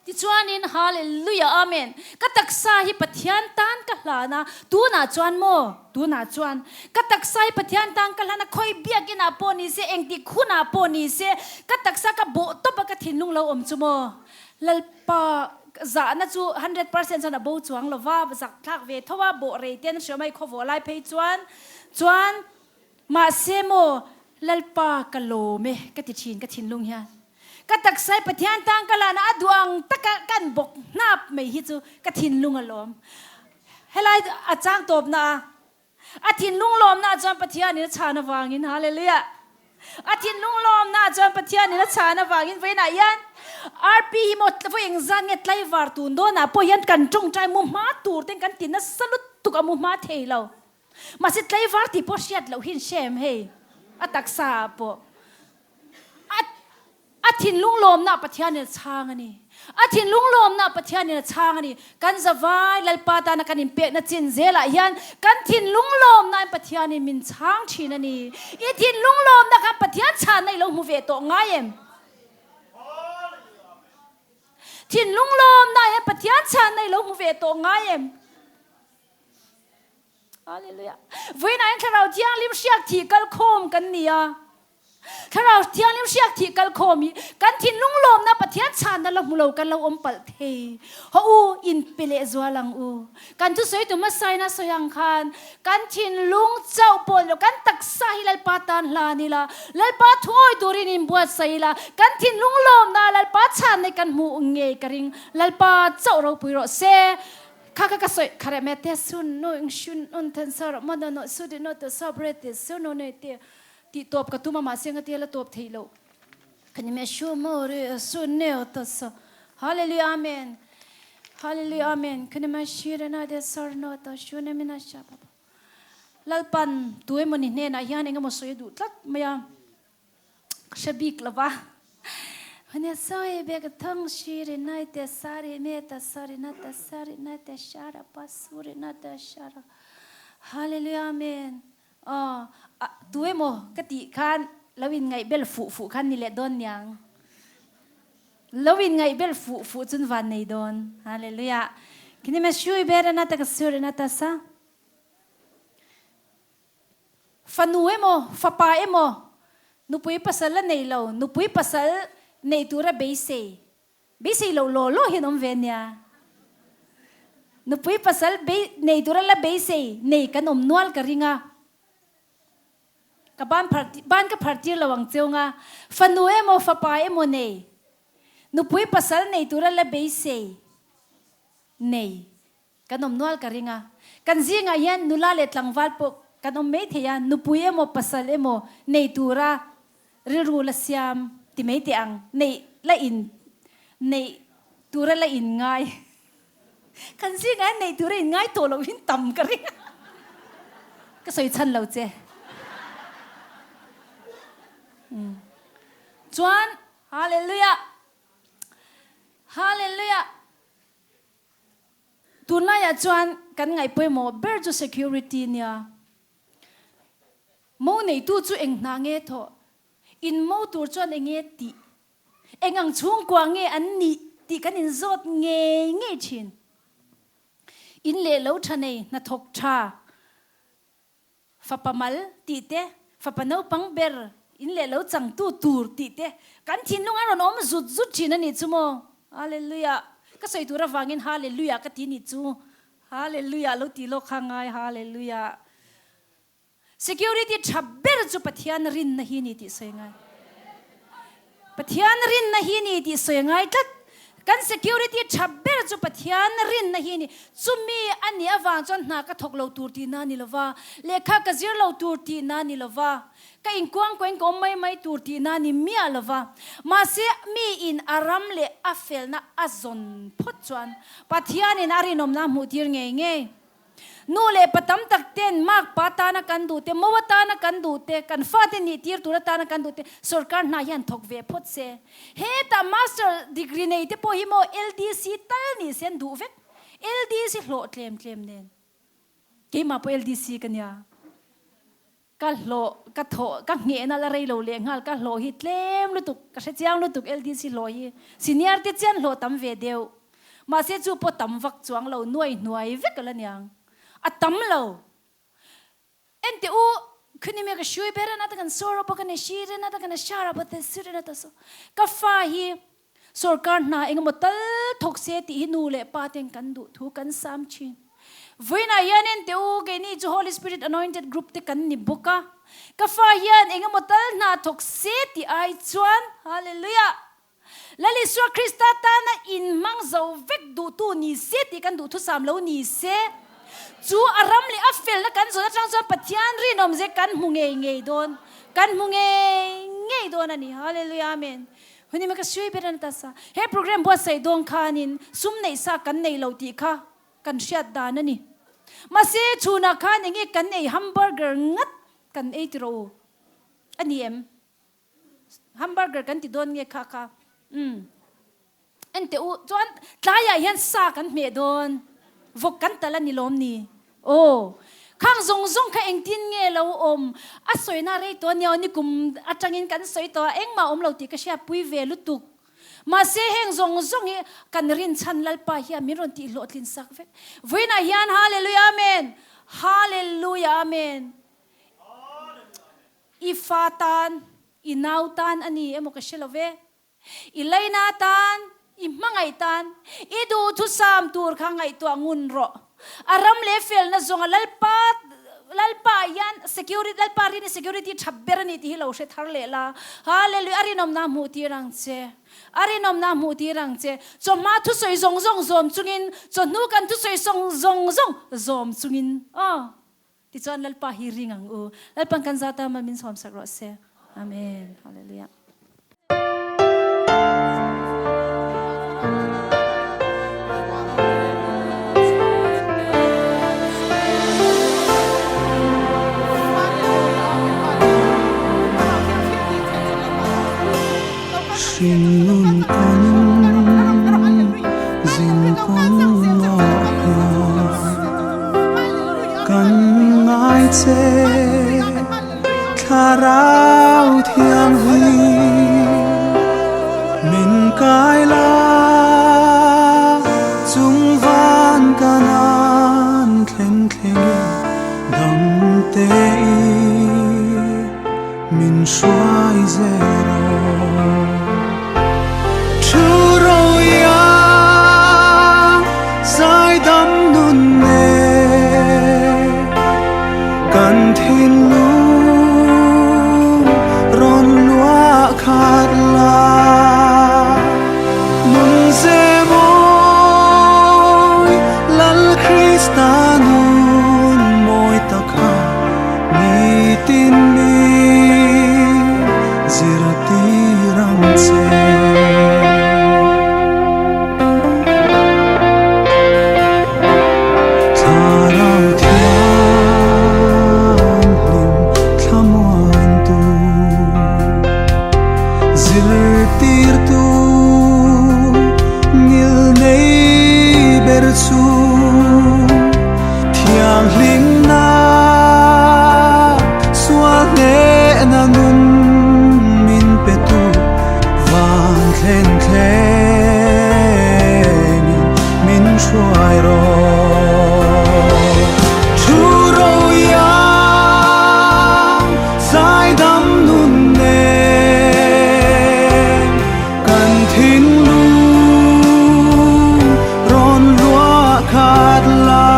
Tichuanin, Hallelujah, Amen! Ka taksa hi Pathian tan ka hlan a, tunah chuan maw? Tunah chuan, ka taksa hi Pathian tan ka hlan a, khawi biakinah pawh ni se, engtik hunah pawh ni se, ka taksa ka bawh tawp a, ka thinlung lo awm chu maw? Lalpa zahna chu 100% chuan a bo chuang lo va, zak thlak ve tho a, bawh rei te an hria mai khawvawh lai phei chuan, chuan, Mahse maw, Lalpa ka lawm e ka ti thin ka thinlung hian. Ka taksai Pathian tan ka lana a duh ang taka kan bawk hnap mai hi chu ka thinlung a lawm. Helai a chang tawpna a, a thinlung lawmna ah chuan Pathianin a chhan avangin, Hallelujah! A thinlung lawmna ah chuan Pathianin a chhan avangin vawiinah hian RP hi maw vawi engzat nge tlaivar tun dawnah pawh hian kan tawngtai mu hma tur ten kan ti nasa lutuk a mu hma thei lo. Mahse tlaivar tih pawh hriat loh hi an hre em hei? A taksa ah pawh a a thinlung lawmna ah Pathianin a chhang a ni. A thinlung lawmna ah Pathianin a chhang a ni. Kan zavai Lalpa tana kan inpekna chin zelah hian kan thinlung lawmna in Pathianin min chhang thin a ni. I thinlung lawmna khan Pathian chhanna i lo hmu ve tawh ngai em? Thinlung lawmna hian Pathian chhanna i lo hmu ve tawh ngai em? Hallelujah. Vawiinah hian Thlarau Thianghlim hriak thih kal khawm kan ni a. Thlarau Thianghlim hriak thih kal khawm hi kan thinlung lawmna Pathian chhanna la hmu lo kan lo awm palh thei. Haw u, in pe leh zual ang u. Kan thusawi tu hmasain a sawi ang khan kan thinlung chauh pawh ni lo, kan taksa hi Lalpa tan hlan ila, Lalpa thuawi turin inbuatsaih ila, kan thinlung lawmna Lalpa chhanna hi kan hmuh ngei ka ring. Lalpa chauh ropui rawh se. Kha kha ka sawi kha reh me te sun nu ing shun un then sa rawh mo no no su di no te sa bre te su no ne te tih tawp ka tum a mahse nga te la tawp theih loh ka ni me shu mo ri su ne o ta sa hallelujah amen hallelujah amen ka ni ma shi re na de sar no ta shu ne mi na sha pa pa lalpan tu emaw ni hnenah hian engemaw sawi a duh tlat mai a. Ka hre bik lo va. Hone sawi bek thang shiri nai te sari me ta sari na ta sari na te shara pa suri na ta shara. Hallelujah amen. Aw tu emaw ka tih khan lo in ngaih bel fuh fuh khan ni leh dawn niang. Lo in ngaih bel fuh fuh chun van nei dawn. Hallelujah. Kini me shui bera na ta ka suri na ta sa. Fanu emaw, fapa emaw, nupui pasal a nei lo, nupui pasal nei tura beisei, beisei loh law law hian awm ve ania. Nupui pasal bei nei tura la beisei nei kan awm nual ka ring a. Ka ban phar ban ka phar tir lo ang cheu nga. Fanu emaw fapa emaw nei. Nupui pasal nei tura la beisei nei. Kan awm nual ka ring a. Kan zingah hian nula leh tlangval pawh kan awm mai thei a, nupui emaw pasal emaw nei tura rilru la siam ti mai teh ang, neih la in neih tura la in ngai. Kan zingah hian neih tura in ngai tawh loh hin tam ka ring a. Ka sawi chhan lo che. Chuan Hallelujah! Hallelujah! Tunlaiah chuan kan ngaih pawimawh ber chu security nia. Mo neitu chu eng hna nge thawh? In mo tur chuan eng nge tih? Eng ang chhungkua nge an nih tih kan inzawt ngei ngei thin. In leh lo tha nei, hnathawk tha. Fapa mal tih te, fapa naupang ber in leh lo changtu tur tih te, kan thinlung a rawn awm zut zut thin a nih chu maw? Hallelujah! Ka sawi tur avangin Hallelujah ka ti nih chu. Hallelujah lo tih lawk kha ngai Hallelujah. Security tha ber chu Pathian rinna hi ni tih sawi ngai. Pathian rinna hi ni tih sawi a ngai tlat. Kan security tha ber chu Pathian rinna hi ni. Chumi a nih avang chuan hna ka thawk lo tur tihna a ni lova, lehkha ka zir lo tur tihna a ni lova, ka inkuangkuahin ka awm mai mai tur tihna a ni miah lova. Mahse, miin a ram leh a felna a zawn phawt chuan Pathianin a rinawmna a hmuhtir ngei ngei. Nu leh pa tam tak ten mark pa tana kan duh te, mo atana kan duh te, kan fate nih tir tur atana kan duh te sorkar hna hian thawk ve phawt se. Hetah master degree nei te pawh hi maw LDC tal nih se an duh vek. LDC hlawh tlem tlem nen. Keimah pawh LDC ka nia. Ka hlawh, ka thawh, ka nghehna la rei lo leh nghal, ka hlawh hi tlem lutuk, ka hre chiang lutuk LDC hlawh hi senior te chian hlawh tam ve deuh. Mahse chu pawh tam vak chuang lo, nuai hnuai vek a la niang. A tam lo. Enteh u, khuni me ka hrui ber a nata kan sawr a bawk a ni, hri re nata kan a shar a bawk te, si re nata saw. Ka fa hi Sorkar hna engemaw tal thawk se tih hi nu leh pa ten kan duh thu kan sam thin. Vawiinah hian enteh u, keini chu Holy Spirit Anointed Group te kan ni bawk a, ka fa hian engemaw tal hna thawk se tih ai chuan, Hallelujah! Lal Isua Krista tana inhmang zo vek duhtu ni se tih kan duh thusam lo ni se, chu a ram leh a felna kan zawn atang chuan Pathian rinawmze kan hmu ngei ngei dawn, kan hmu ngei ngei dawn a ni. Hallelujah! Amen. Huni me ka sui ber an ta sa. He program buatsaih dawn khanin sum neih sa kan nei lo tih kha kan hriat dan a ni. Mahse chhunah khan enge kan ei hamburger ngat kan ei ti rawh u. A ni em? Hamburger kan ti dawn nge kha kha? Umm. Enteh u, chuan tlaiah hian sa kan hmeh dawn, vawk kan talh a ni lawm ni? Aw, khang zawng zawng kha engtin nge lo awm? A sawina rei tawh ania aw, nikum atangin kan sawi tawh a, engmah awm lo tih ka hriatpui ve lutuk. Mahse heng zawng zawng hi kan rinchhan Lalpa hian min rawn tihhlawhtlin sak vek. Vawiinah hian Hallelujah Amen! Hallelujah Amen! I fa tan, i nau tan a ni emaw ka hre lo ve. I leina tan, i hmangaih tan, i duhthusam tur kha ngaihtuah ngun rawh. A ram leh felna zawnga Lalpa Lalpa ah hian security Lalpa rin hi security tha ber a ni tih hi lo hre thar leh la. Hallelujah! A rinawmna hmuh tir ang che. A rinawmna hmuh tir ang che. Chawhma thusawi zawng zawng zawm chungin, chawhnu kan thusawi zawng zawng zawm chungin. Aw. Tichuan Lalpa hi ring ang u. Lalpan kan zata mal min sawmsak rawh se. Amen. Hallelujah. Hringnun kan zin kawngah hian Kan ngai che Thlarau Thianghlim min kai la chung van kanan thleng thlengin dam te i min hruai zel aw. Thu roia zaidam nun nen kan thinlung. Thianghlimna sual hnehna nun min petu van thlen thlengin min hruai rawh. Thu roiang zaidam nun nen kan thinlung rawn luah khat la.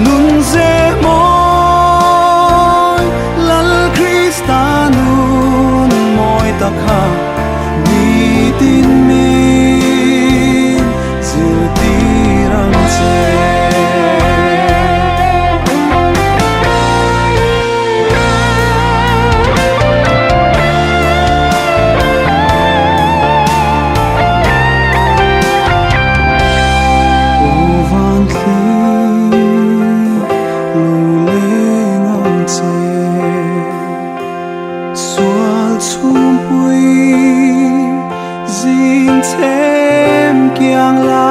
Nun ze mawi Lal Krista nun mawi ta kha nitin min zirtir ang che. Aw van thli lo leng ang che, sual chhungpui zing chhem kiang la,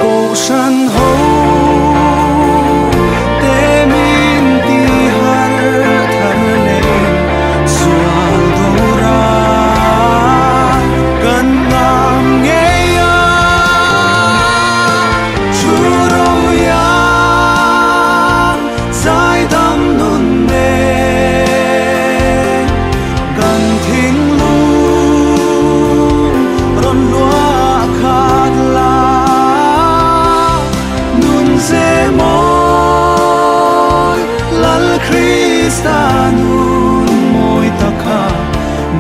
Kohhran ho te min ti har thar leh sual dawra kan ngam ngei a, thu roiang zaidam nun nen kan thinlung rawn luah khat la. Nun ze mawi Lal Krista nun mawi ta kha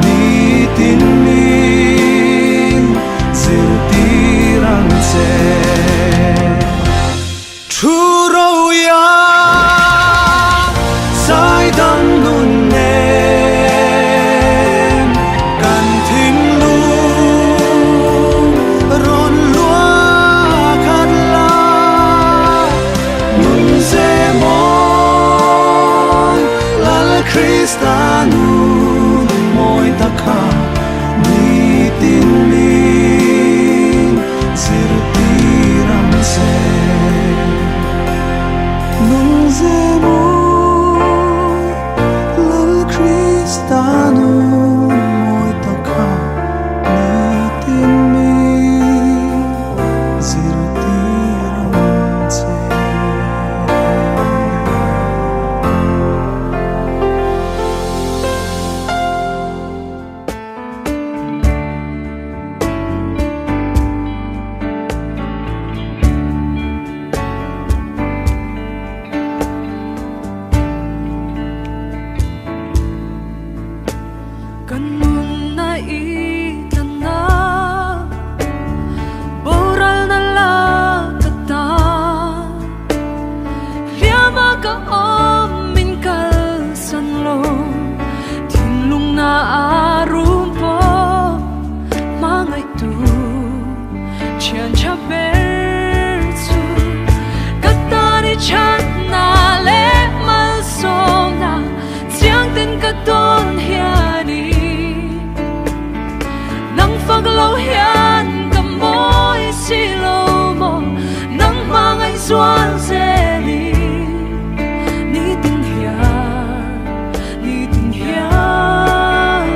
nitin min zirtir ang che. Thu roiang zaidam nun nen kan thinlung rawn luah khat la. Nun ze mawi Lal Krista nun mawi ta kha nitin min zirtir ang che. Nun ze mawi Lal Krista nun mawi ta kha nitin min zirtir ang che. Kan nun na i tlan na, boral na la ka ta. Hliama ka awm min kalsan lo, thinlung na a rum pawh hmangaihtu thian tha ber chu. Ka tan i that na leh malsawmna chiang ten ka dawn hianin, nang fak lo hian ka mawi si lo maw, nang hmangaih zual zelin nitin hian, nitin hian.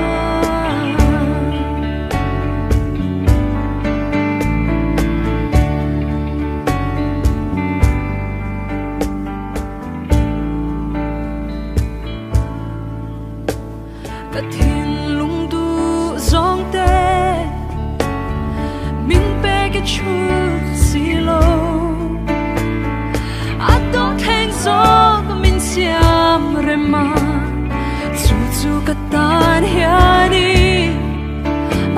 Ka thinlung duh zawng te min pek i chhut si lo, a dawh thleng zawk min siam rem a, chu chu ka tan hianin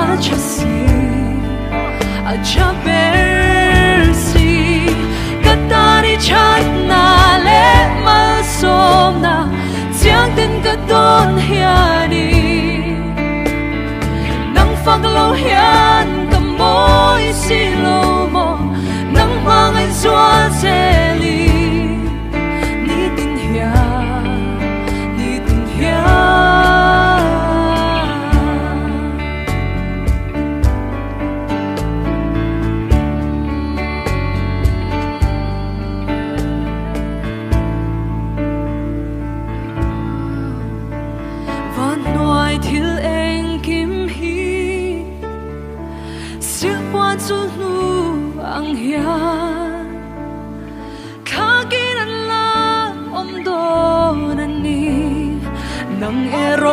a tha si, a tha ber si. Ka tan i that na leh malsawmna chiang ten ka dawn hianin, nang fak lo hian ka mawi si lo maw, nang hmangaih zual zelin nitin hian, nitin hian.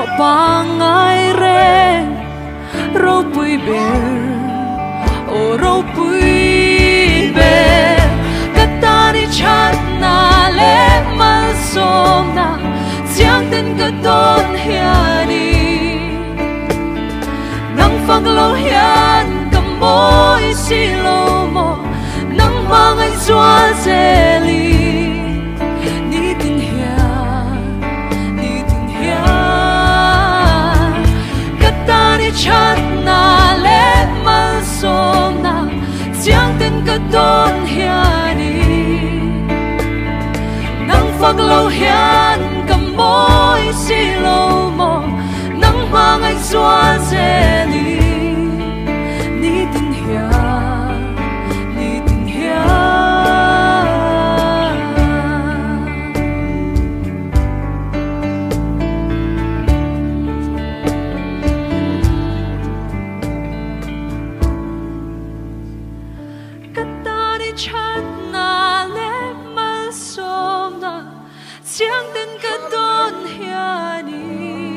tawh pangngai reng ropui ber aw ropui ber ka tan i thatna leh malsawmna chiang ten ka dawn hianin nang fak lo hian ka mawi si lo maw nang hmangaih zual zelin nitin hian nitin hian ka tan i thatna leh malsawmna chiang ten ka dawn hianin nang fak lo hian ka mawi si lo maw nang hmangaih zual zelin nitin hian nitin hian. Ka tan i thatna leh malsawmna chiang ten ka dawn hianin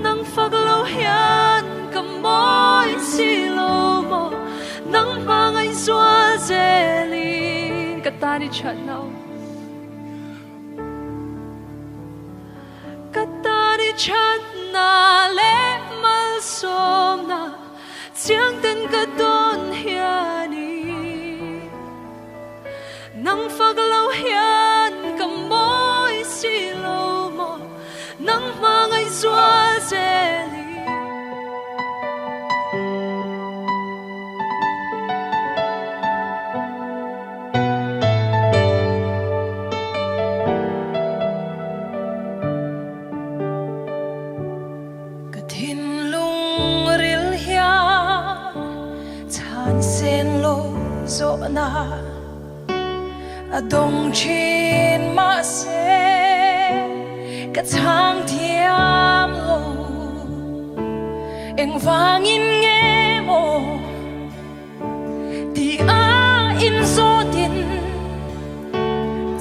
nang fak lo hian ka mawi si lo maw nang hmangaih zual zelin ka tan i thatna ka tan i thatna leh malsawmna chiang ten ka dawn hianin nang fak lo hian ka mawi si lo maw nang hmangaih zual zelin. Ka thinlung ril hian chhan sen lo zawhna a dawng thin mahse ka chhang thiam lo engvangin nge maw ti a inzawtin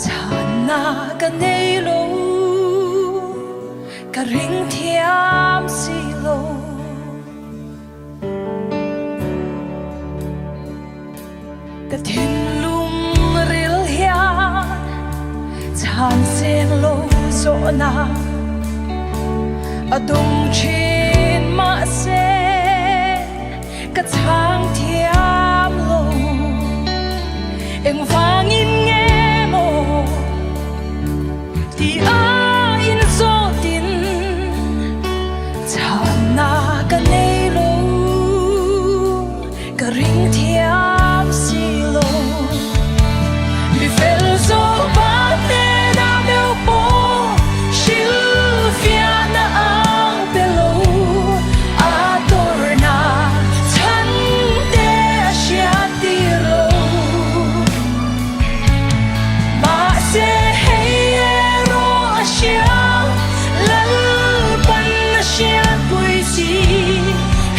chhanna ka nei lo ka ring thiam si lo. Ka thinlung ril hian chhan sen lo zawhna a dawng thin mahse ka chhang thiam lo engvangin nge maw ti a inzawtin chhanna ka nei lo ka ring thiam si lo. Mi fel zo pa hnena meuh pawh hrilhfiahna ang pe lo a tawrhna chhan te a hriat tir lo. Mahse hei erawh a hria Lalpan a hriatpui chi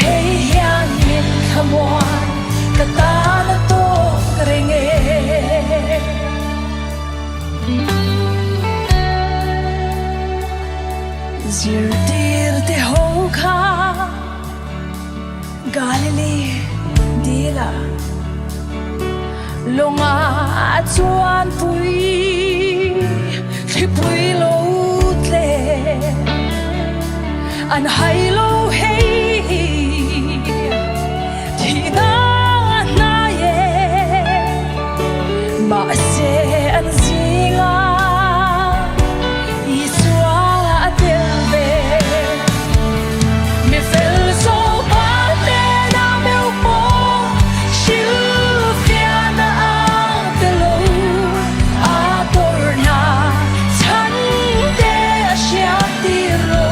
hei hian min thlamuan ka tan a tawk reng e. Zirtir te ho kha Galilee dila lawnga a chuanpui thlipui lo tle an hai lo hei thihna a hnai e mahse an zinga Isua a tel ve. Mi fel zo pa hnena meuh pawh hrilhfiahna ang pe lo a tawrhna chhan te a hriat tir lo.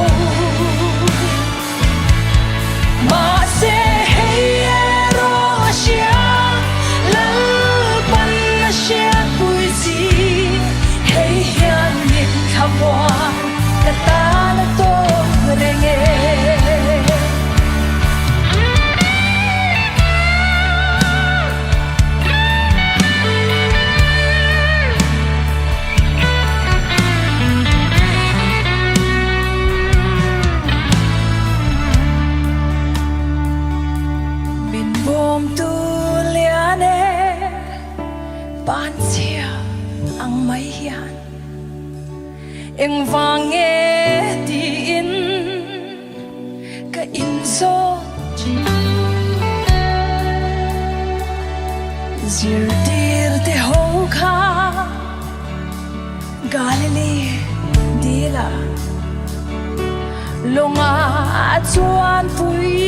Panchhia ang mai hian engvang nge tiin ka inzawt thin. Zirtir te ho kha Galilee dila lawnga a chuanpui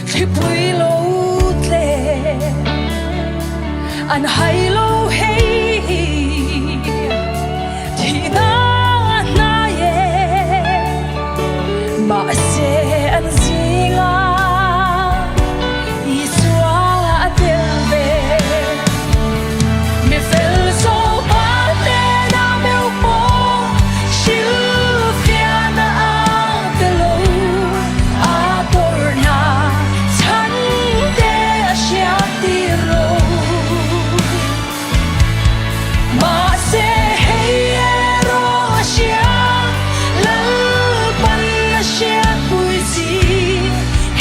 thlipui lo tle an hai lo hei thihna a hnai e mahse an zinga Isua a tel ve. Mi fel zawk a hnena meuh pawh hrilhfiahna a pe lo. A tawrhna chhan te a hriat tir lo. Mahse hei erawh a hria, Lalpan a hriatpui chi.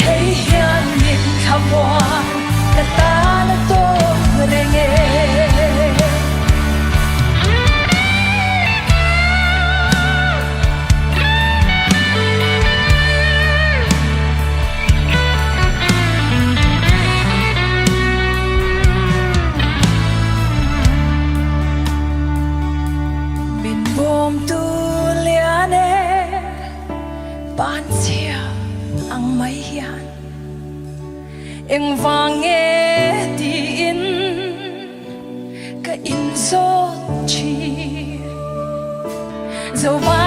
Hei hian min thlamuan. Ka tan a tawk reng e. Min bawmtu lian e, panchhia ang mai hian. Engvang nge tiin ka inzawt thin. Zovan.